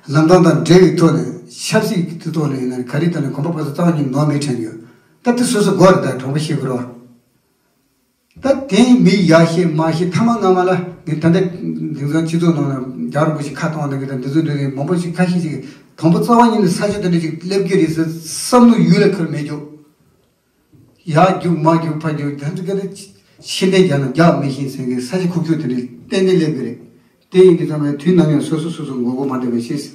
ལམ་སྟོན་དང་འབྲེལ་བའི་ཐོག་ནས། ཆབ་སྲིད་ཀྱི་ཐོག་ནས་ཡིན་ན། ག་རེ་ཐོག་ནས་གོམ་པ་སྤོ་ས་རྩ་བ་ཉིད་ནས་ནོར་མེད་དྲན་གི་ཡོད། ད་དེ་སོ་སོ་དགོས་རེད། ད་གྲོགས་པོ་ཤེས་དགོས་རེད་པ། ད་དེ་མི་ཡག་ཤེས་མ་ཤེས་མཐའ་མ་སྔ་མ་ལ། ངས་ད་ལྟ་དེང་སང་སྤྱི་ཚོགས་ནང་ལ་རྒྱལ་བ་རིན་པོ་ཆེ་ཁ་གཏོང་བ་དང་། དེ་དང་དེ་ཚོ་འདྲ་བའི་མང་པོ་ཞིག་ཁ་ཤས་ཤིག་དང་པོ་རྩ་བ་ཉིད་ནས་ས་ཆ་དེ་འདྲ་ཞིག་སླེབས་ཀྱི་རེད་ཟེར་བསམ་བློ་ཡུལ་ལ་འཁོར་མེད་ཀྱོག་ཡར་རྒྱུག་མར་རྒྱུག་ཕར་རྒྱུག་དེ་ཚོ་ག་རེ། ཕྱིར་འཐེན་རྒྱག་ན་རྒྱག་མི་ཤེས་ཟེར་མཁན་ས་ཆ་ཁུག་ཀྱོག་དེ་འདྲ་ཏན་ཏན་སླེབས་ཀྱི་རེད། དེ་ཡིན་དུས་ཙམ་པ་དུས་ནམ་ཡང་སོ་སོ་སོ་སོ་མགོ་སྐོར་མ་བཏང་བ་ཤེས།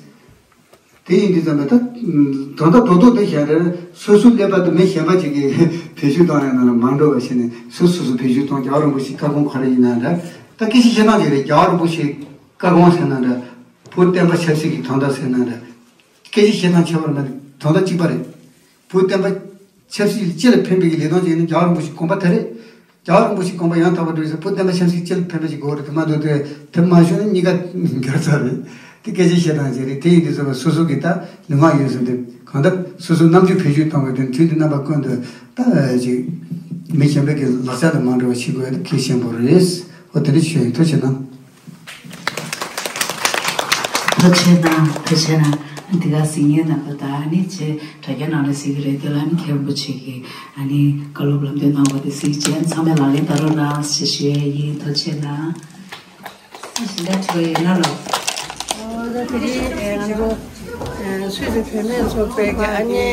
དེ་ཡིན་དུས་ཙམ་པ་ད། ད་ལྟ་རྡོག་རྡོག་དེ་བཞག་རེད། སོ་སོ་སླེབས་པ་དང་མི་གཞན་པ་ཅིག་གིས་བེད་སྤྱོད་བཏང་ཡ་ནང་ལ་མ་འགྲོ་བ་བྱས་ནས། སོ་སོ་སོ་བེད་སྤྱོད་གཏོང་། རྒྱལ་བ་རིན་པོ་ཆེའི་བཀའ་དགོངས་ག་རེ་ཡིན་ན་འདྲ། ད་སྐད་ཆ་བཤད་སྟངས་ཅིག་རེད། རྒྱལ་བ་རིན་པོ་ཆེའི་བཀའ་དགོངས་ཟེར་ན་འདྲ། བོད་བསྟན་པ་ཆབ་སྲིད་ཀྱི་དོན་དག་ཟེར་ན་འདྲ། སྐད་ཆ་བཤད་སྟངས་ཁྱད་པར་མེད། དོན་དག་གཅིག་པ་རེད། བོད་བསྟན་པ་ཆབ་སྲིད་སྤྱི་ལ་ཕན་པའི་ལས་དོན་ཅིག་ཡིན་ན། རྒྱལ་བ་རིན་པོ་ཆེའི་དགོངས་པ་དེ་རེད། རྒྱལ་བ་རིན་པོ་ཆེའི་དགོངས་པ་ཡང་དག་པར་སྒྲུབ་ཟེར། བོད་བསྟན་པ་ཆབ་སྲིད་སྤྱི་ལ་ཕན་པ་ཞིག་དགོས་རེད། དེ་མ་གཏོགས་དེ་དེ་མ་ཞུས་ན་གཉིས་ཀ་འགལ་ཚར་རེད། དེ་སྐད་ཆ་བཤད་སྟངས་ཅིག་རེད། དེ་ཡིན་དུས་ཙམ་པ་སོ་སོ་གི་ད་ལུས་ངག་ཡིད་གསུམ་དེ་གང་ལྟར་སོ་སོའི་རྣམ་དཔྱོད་བེད་སྤྱོད་གཏོང་བའི་དོན་དུས་དེ་རྣམ་པ་ཀུན་ཏུ་ད་ཅིག་མི་གཞན་པའི་གི་ལག་ཆ་དང་མ་འདྲ་བ་བྱེད་དགོས་ཡ་དེ་གལ་ཆེན་པོ་རེད། འོ་དེ་འདྲ་ཞུ་ཡིན། ཐུགས་རྗེ་གནང་། ཐུགས་རྗེ་གནང་། ཐུགས་རྗེ་གནང་། འདི་ག་གཟིགས་མཁན་རྣམ་པ་དང་། ཨ་ནི་ཅེས་དྲ་རྒྱ་ནང་ལ་གཟིགས་ཀྱི་རེད། དེ་ལ་ཨ་ནི་མཁན་རིན་པོ་ཆེ་གིས་ཨ་ནི་བཀའ་སློབ་ལམ་སྟོན་གནང་བ་དེ་གཟིགས་རྗེས་ཚང་མས་ལག་ལེན་བསྟར་རོགས་གནང་ཞེས་ཞུ་ཡས་ཡིན། ཐུགས་རྗེ་གནང་། ཨ་ཞིག་འདྲ་བྲིས་པ་ཡོད་ན་ལོ། ཨོ་ད་དེ་རིང་ང་ཚོ་སུད་སི་བུད་མེད་ཚོགས་པའི་གི་ཨ་ནི་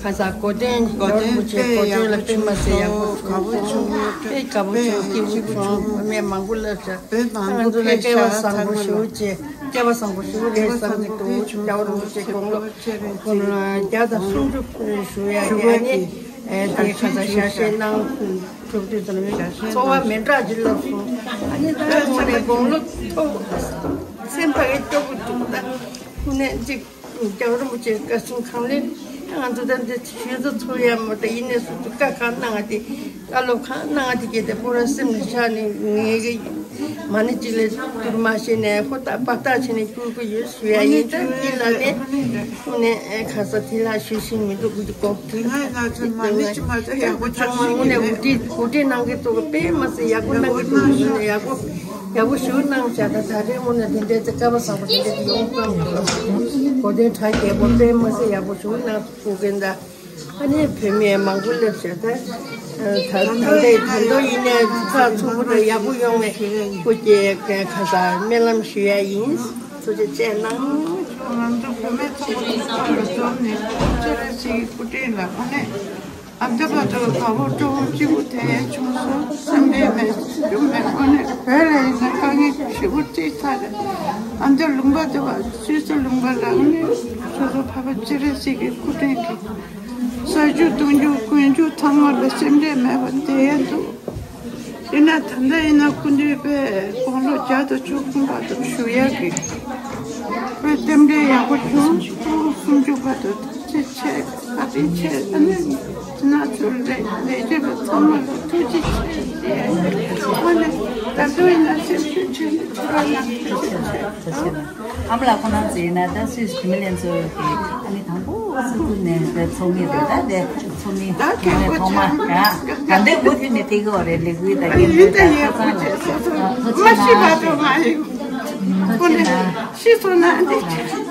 ཁ་ས་གོ་སྟོན། གོ་སྟོན་རིན་པོ་ཆེ་གོ་སྟོན་ལ་དཔེ་མ་ཟད་ཡག་པོ། དཔེ་དགའ་པོ་བྱུང་། སྐྱིད་པོ་བྱུང་། བུད་མེད་མང་པོ་སླེབས་ཤག་ང་ཚོ་ལ་སྐལ་བ་བཟང་པོ་ཞེ་པོ་ཅིག་སྐལ་བ་བཟང་པོ་ཞེ་པོ་རེད་བསམ་གྱི་འདུག་རྒྱལ་བ་རིན་པོ་ཆེ་དགུང་ལོ་བརྒྱ་དང་སུམ་ཅུ་བཞུགས་ཡག་གི་ཨ་ནི་དེ་ག་ས་ཞལ་བཞེས་གནང་གྲུབ་དུས་ཙམ་ནས་ཚོར་བ་མི་འདྲ་ཅིག་སླེབས་སོང་། ཨ་ནི་ད་དངོས་གནས་དགུང་ལོ་མཐོ་པོ། སེམས་ཕ་གི་སྐྱོ་པོ་འདུག་ད་དངོས་གནས་ཅིག་རྒྱལ་བ་རིན་པོ་ཆེ་བཀའ་གསུང་གང་ལེགས། ང་ཚོ་ད་འདི་ཞུ་ཚོ་ཚོ་ཡ་མོ་ད་ཡིན་ནས་སུ་ཚོ་བཀའ་གང་གནང་ང་དེ། བཀའ་སློབ་གང་གནང་ང་དེ་གལ་ཏེ་པོ་ར་སེམས་ལ་ཆགས་ནས། ངས་གི་མ་ཎི་གཅིག་ལས་བསྡུར་མ་ཤེས་ནས་ཧོ་ད་པ་ཏག་བྱས་ནས་བསྐུར་གི་ཡོད་ཞུ་ཡ་ཡིན། ད་འདི་ལ་ནས་ནས་ཁ་ས་དེ་ལ་ཞུ་ཤེས་མི་འདུག་འདི་གོ། དེ་སྔ་ང་ཚོ་མ་ཎི་ཅི་མ་ཚོ་ཡག་པོ་ཚང་མ་དངོས་གནས་གོ་སྒྲིག་གོ་སྒྲིག་གནང་གི་འདུག་དཔེ་མ་སྲིད་ཡག་པོ་གནང་གི་འདུག་ཡག་པོ། ཡག་པོ་ཞུ་གནང་བྱ་ད་ད་རེས་མུ་ནས་དེ་འདྲའི་ཚེ་སྐལ་པ་བཟང་པོ་དེ་འདྲའི་ཡོང་ཐུབ་འདུག་གོ་དོན་གྲ་རྒྱས་པོ་དཔེ་མ་སྲིད་ཡག་པོ་ཞུ་གནང་ཐུབ་མཁན་ད། ཨ་ནི་བུད་མེད་མང་པོ་སླེབས་བྱས་ད། ད་ད་ལྟའི་ད་དུང་ཡིན་ནའི་ཚགས་ཚུད་པོ་དང་ཡག་པོ་ཡོང་བའི་སྐུ་སྐྱེ་ཁ་སང་སྨོན་ལམ་ཞུ་ཡ་ཡིན། ཐུགས་རྗེ་ཆེ་གནང་། ང་ཚོ་བུད་མེད་ཚོགས་པ་ཚོ་ཚང་ལ་འཛོམས་ནས་སྤྱི་རེ་ཞིག་གི་སྐུ་དྲིན་ལ་ཨ་ནི། ཨ་མདོ་བ་དང་དགའ་བོ་སྤྲོ་བོ་སྐྱིད་པོ་དེ་བྱུང་སོང་། སེམས་ཁྲལ་མེད་སྐྱོ་མེད་ཨ་ནི་བོད་ལ་ཡིན་ན་དཀའ་ངལ་ཞེ་པོ་ཅིག་ཚ་རེད། ཨ་མདོ་ལུང་པ་དེ་བ་སུད་སི་ལུང་པ་ལ་ཨ་ནི་སོ་སོ་ཕ་བ་སྤྱི་རེ་ཞིག་གི་སྐུ་དྲིན་གྱིས། ཟ་རྒྱུ་འཐུང་རྒྱུ་གོན་རྒྱུ་ཚང་མ་ལ་སེམས་ཁྲལ་མེད་པ་དེ་ཡང་འདུག་ཡིན་ན་ད་ལྟ་ཡིན་ན་སྐུ་མདུན་པས་དགུང་ལོ་བརྒྱ་དང་བཅུ་གསུམ་བར་དུ་བཞུགས་ཡག་གི་དཔེ་རྟེན་འབྲེལ་ཡག་པོ་བྱུང་། སྐུ་སུམ་ཅུ་བར་དུ་ཐུགས་རྗེ་ཆེ། བཀའ་དྲིན་ཆེ། ཨ་ནི་ང་ཚོ་ལས་ལས་བྱེད་པ་ཚང་མ་ལ་ཐུགས་རྗེ་ཆེ་ཞེས། ཨ་ནི་ད་དུང་ཡིན་ན་སེམས་ཤུགས་ཆེ་ནས་ཐུགས་རྗེ་ཆེ། ཨ་མ་ལགས་ཁོང་རྣམ་ཚོ་ཡིན་ན་ད་སུད་སི་བུད་མེད་ལྷན་ཚོགས་ཀྱི་ཨ་ནི་དང་པོ་སུད་སི་ནས་ཚོགས་མི་རེད། ད་དེ་ཚོགས་མི་ད་ཁྱེད་ཐོག་མ་ད་ད་ལྟའི་མུ་མཐུད་ནས་ཕེབས་ཀྱི་ཡོད་རེད། ལས་འགུལ་དང་རྒྱབ་སྐྱོར་དང་ཁ་སང་ལ་ཐུགས་རྗེ་ཆེ། ཁོ་ནས་ཤི་སོང་ན་འདི་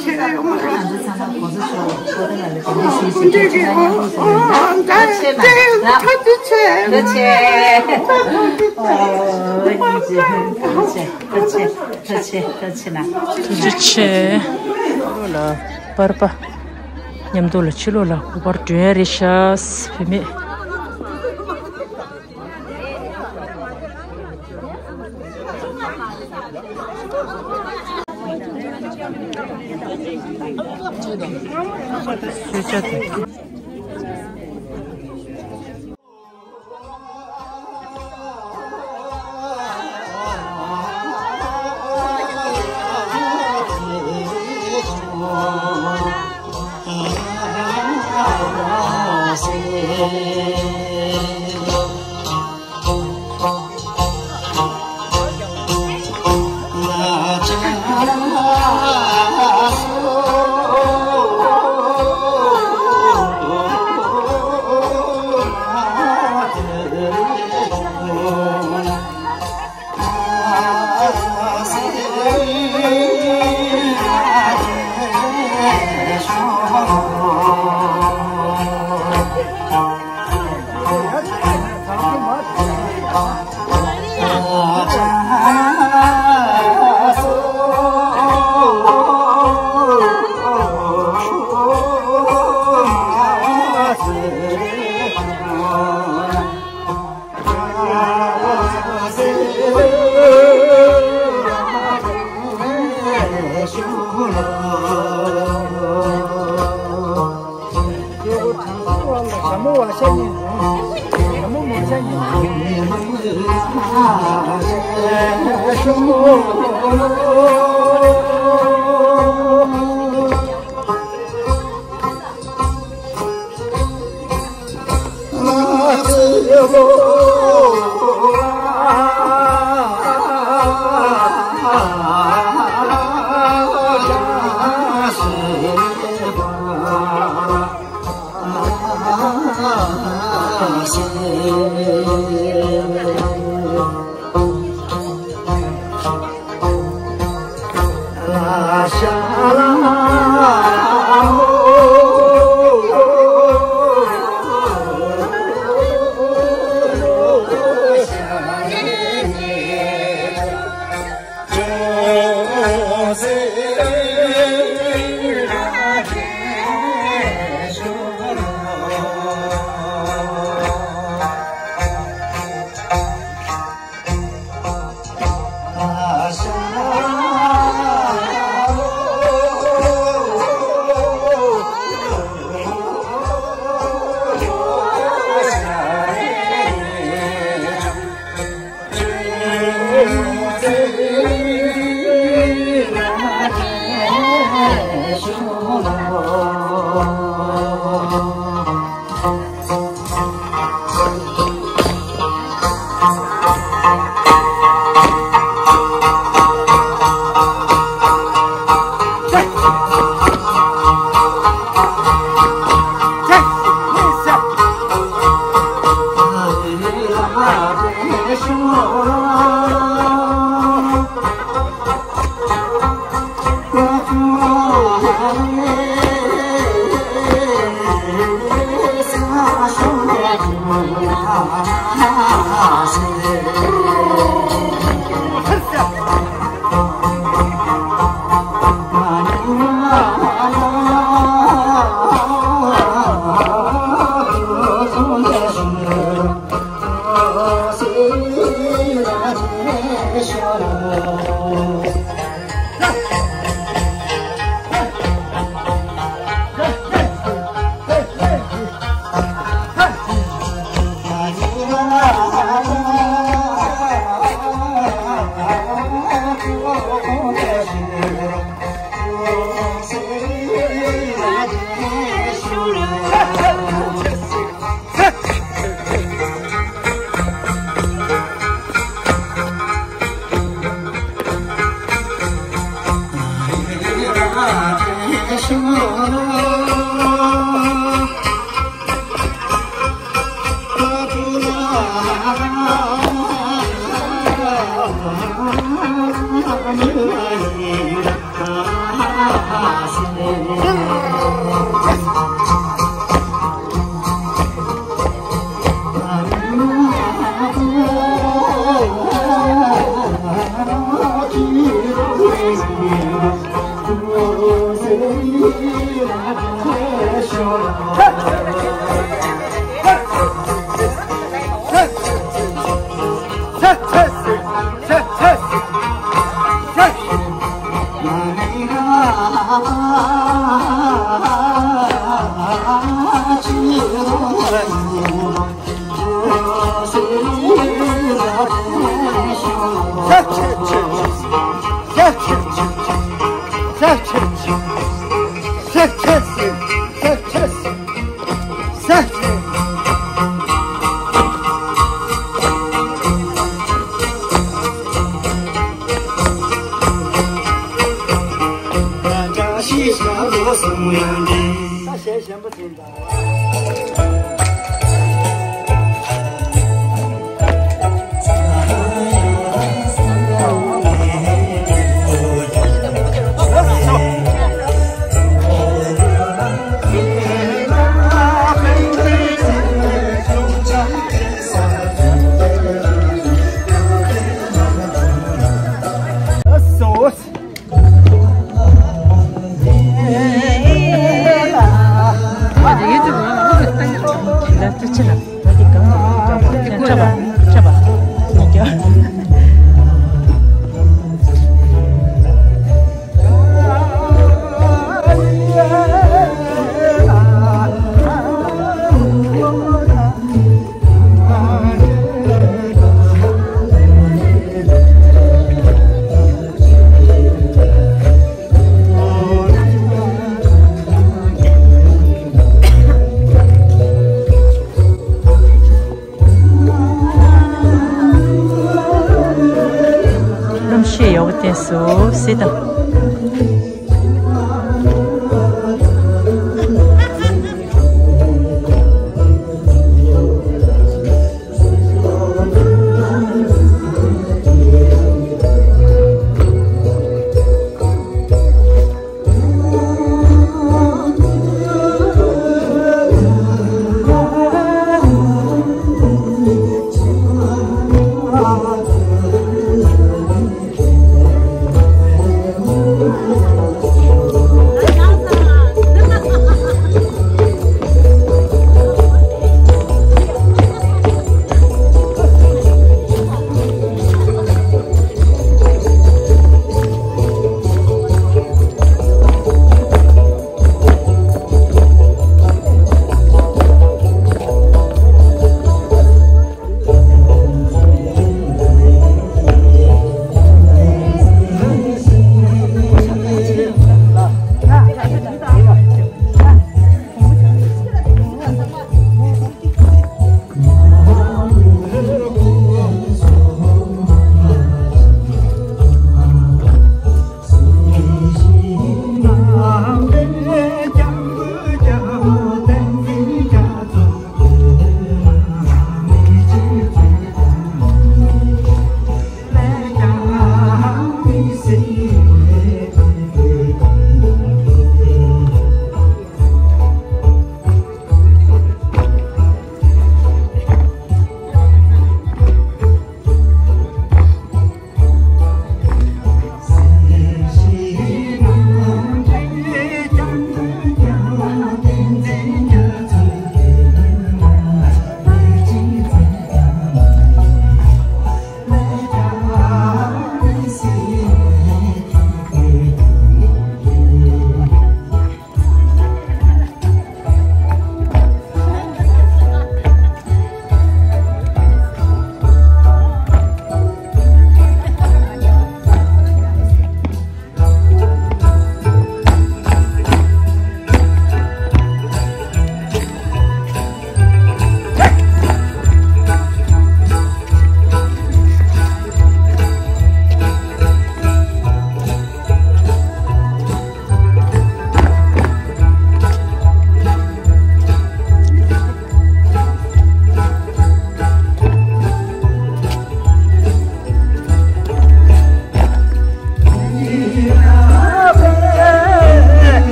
ཁྱེད་རང་ཡོང་མ་རེད། ང་ཚོ་ཚང་མ་གོང་ས་མཆོག་གོ་ད་ལ་ལས་གོང་ས་མཆོག་ཆེ་ཆེ་ཆེ་ཆེ། ཐུགས་རྗེ་ཆེ། ཐུགས་རྗེ་ཆེ། ཨོ་ཡིན་ཅེ་ཐུགས་རྗེ་ཆེ། ཐུགས་རྗེ་ཆེ། ཐུགས་རྗེ་ཆེ། ཐུགས་རྗེ་ཆེ། ལོ་ལ་པར་པ་མཉམ་དུ་ལ་ཕྱི་ལོགས་ལ་སྐུ་པར་སྒྲོན་ཡ་རེད་ཤག་བུད་མེད།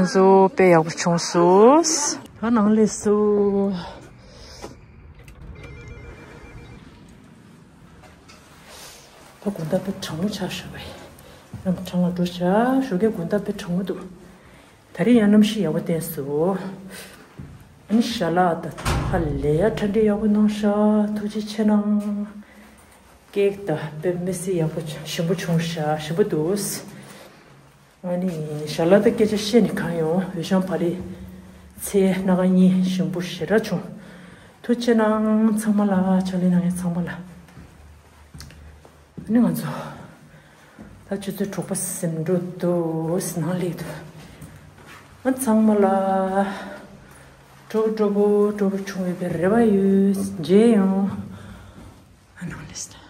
ཚོ་དཔེ་ཡག་པོ་བྱུང་སོང་། ད་ནང་སླེབས་སོང་། ད་དགོང་དག་དཔེ་གྲང་མོ་ཆགས་ཤག་པས། ཡང་གྲང་ལ་འགྲོ་བྱ་ཞོགས་ཀས་དགོང་དག་དཔེ་གྲང་མོ་འདུག་ད་རེས་ཡང་གནམ་གཤིས་ཡག་པོ་བསྟན་སོང་། ཨ་ནི་ཞལ་ལག་དང་ཧ་ལས་ཡ་ཁྲ་འདྲི་ཡག་པོ་གནང་ཤག་ཐུགས་རྗེ་ཆེ་གནང་། ཀེག་དང་དཔེ་མི་སྲིད་ཡག་པོ་ཞིམ་པོ་བྱུང་ཤག་ཞིམ་པོ་འདུག་ཨ་ནི་ཞལ་ལག་དང་སྐད་ཆ་བཤད་ནས་གང་ཡོང་། འོད་ཤང་བ་རི་ཚལ་སྣ་ཁ་གཉིས་ཞིམ་པོ་ཞེ་དྲག་བྱུང་། ཐུགས་རྗེ་ཆེ་གནང་ཚང་མ་ལ། ཕྱག་ལས་གནང་མཁན་ཚང་མ་ལ། ཨ་ནི་ང་ཚོ་ད་ཆུ་ཚོད་དྲུག་པ་ཟིན་འགྲོ་འདུག་ནང་སླེབས་འདུག་ཨ་ཚང་མ་ལ་སྤྲོ་པོ་སྤྲོ་པོ་སྤྲོ་པོ་བྱུང་ཡོད་པའི་རེ་བ་ཡོད། མཇལ་ཡོང་། ཨ་ནང་སླེབས་སོང་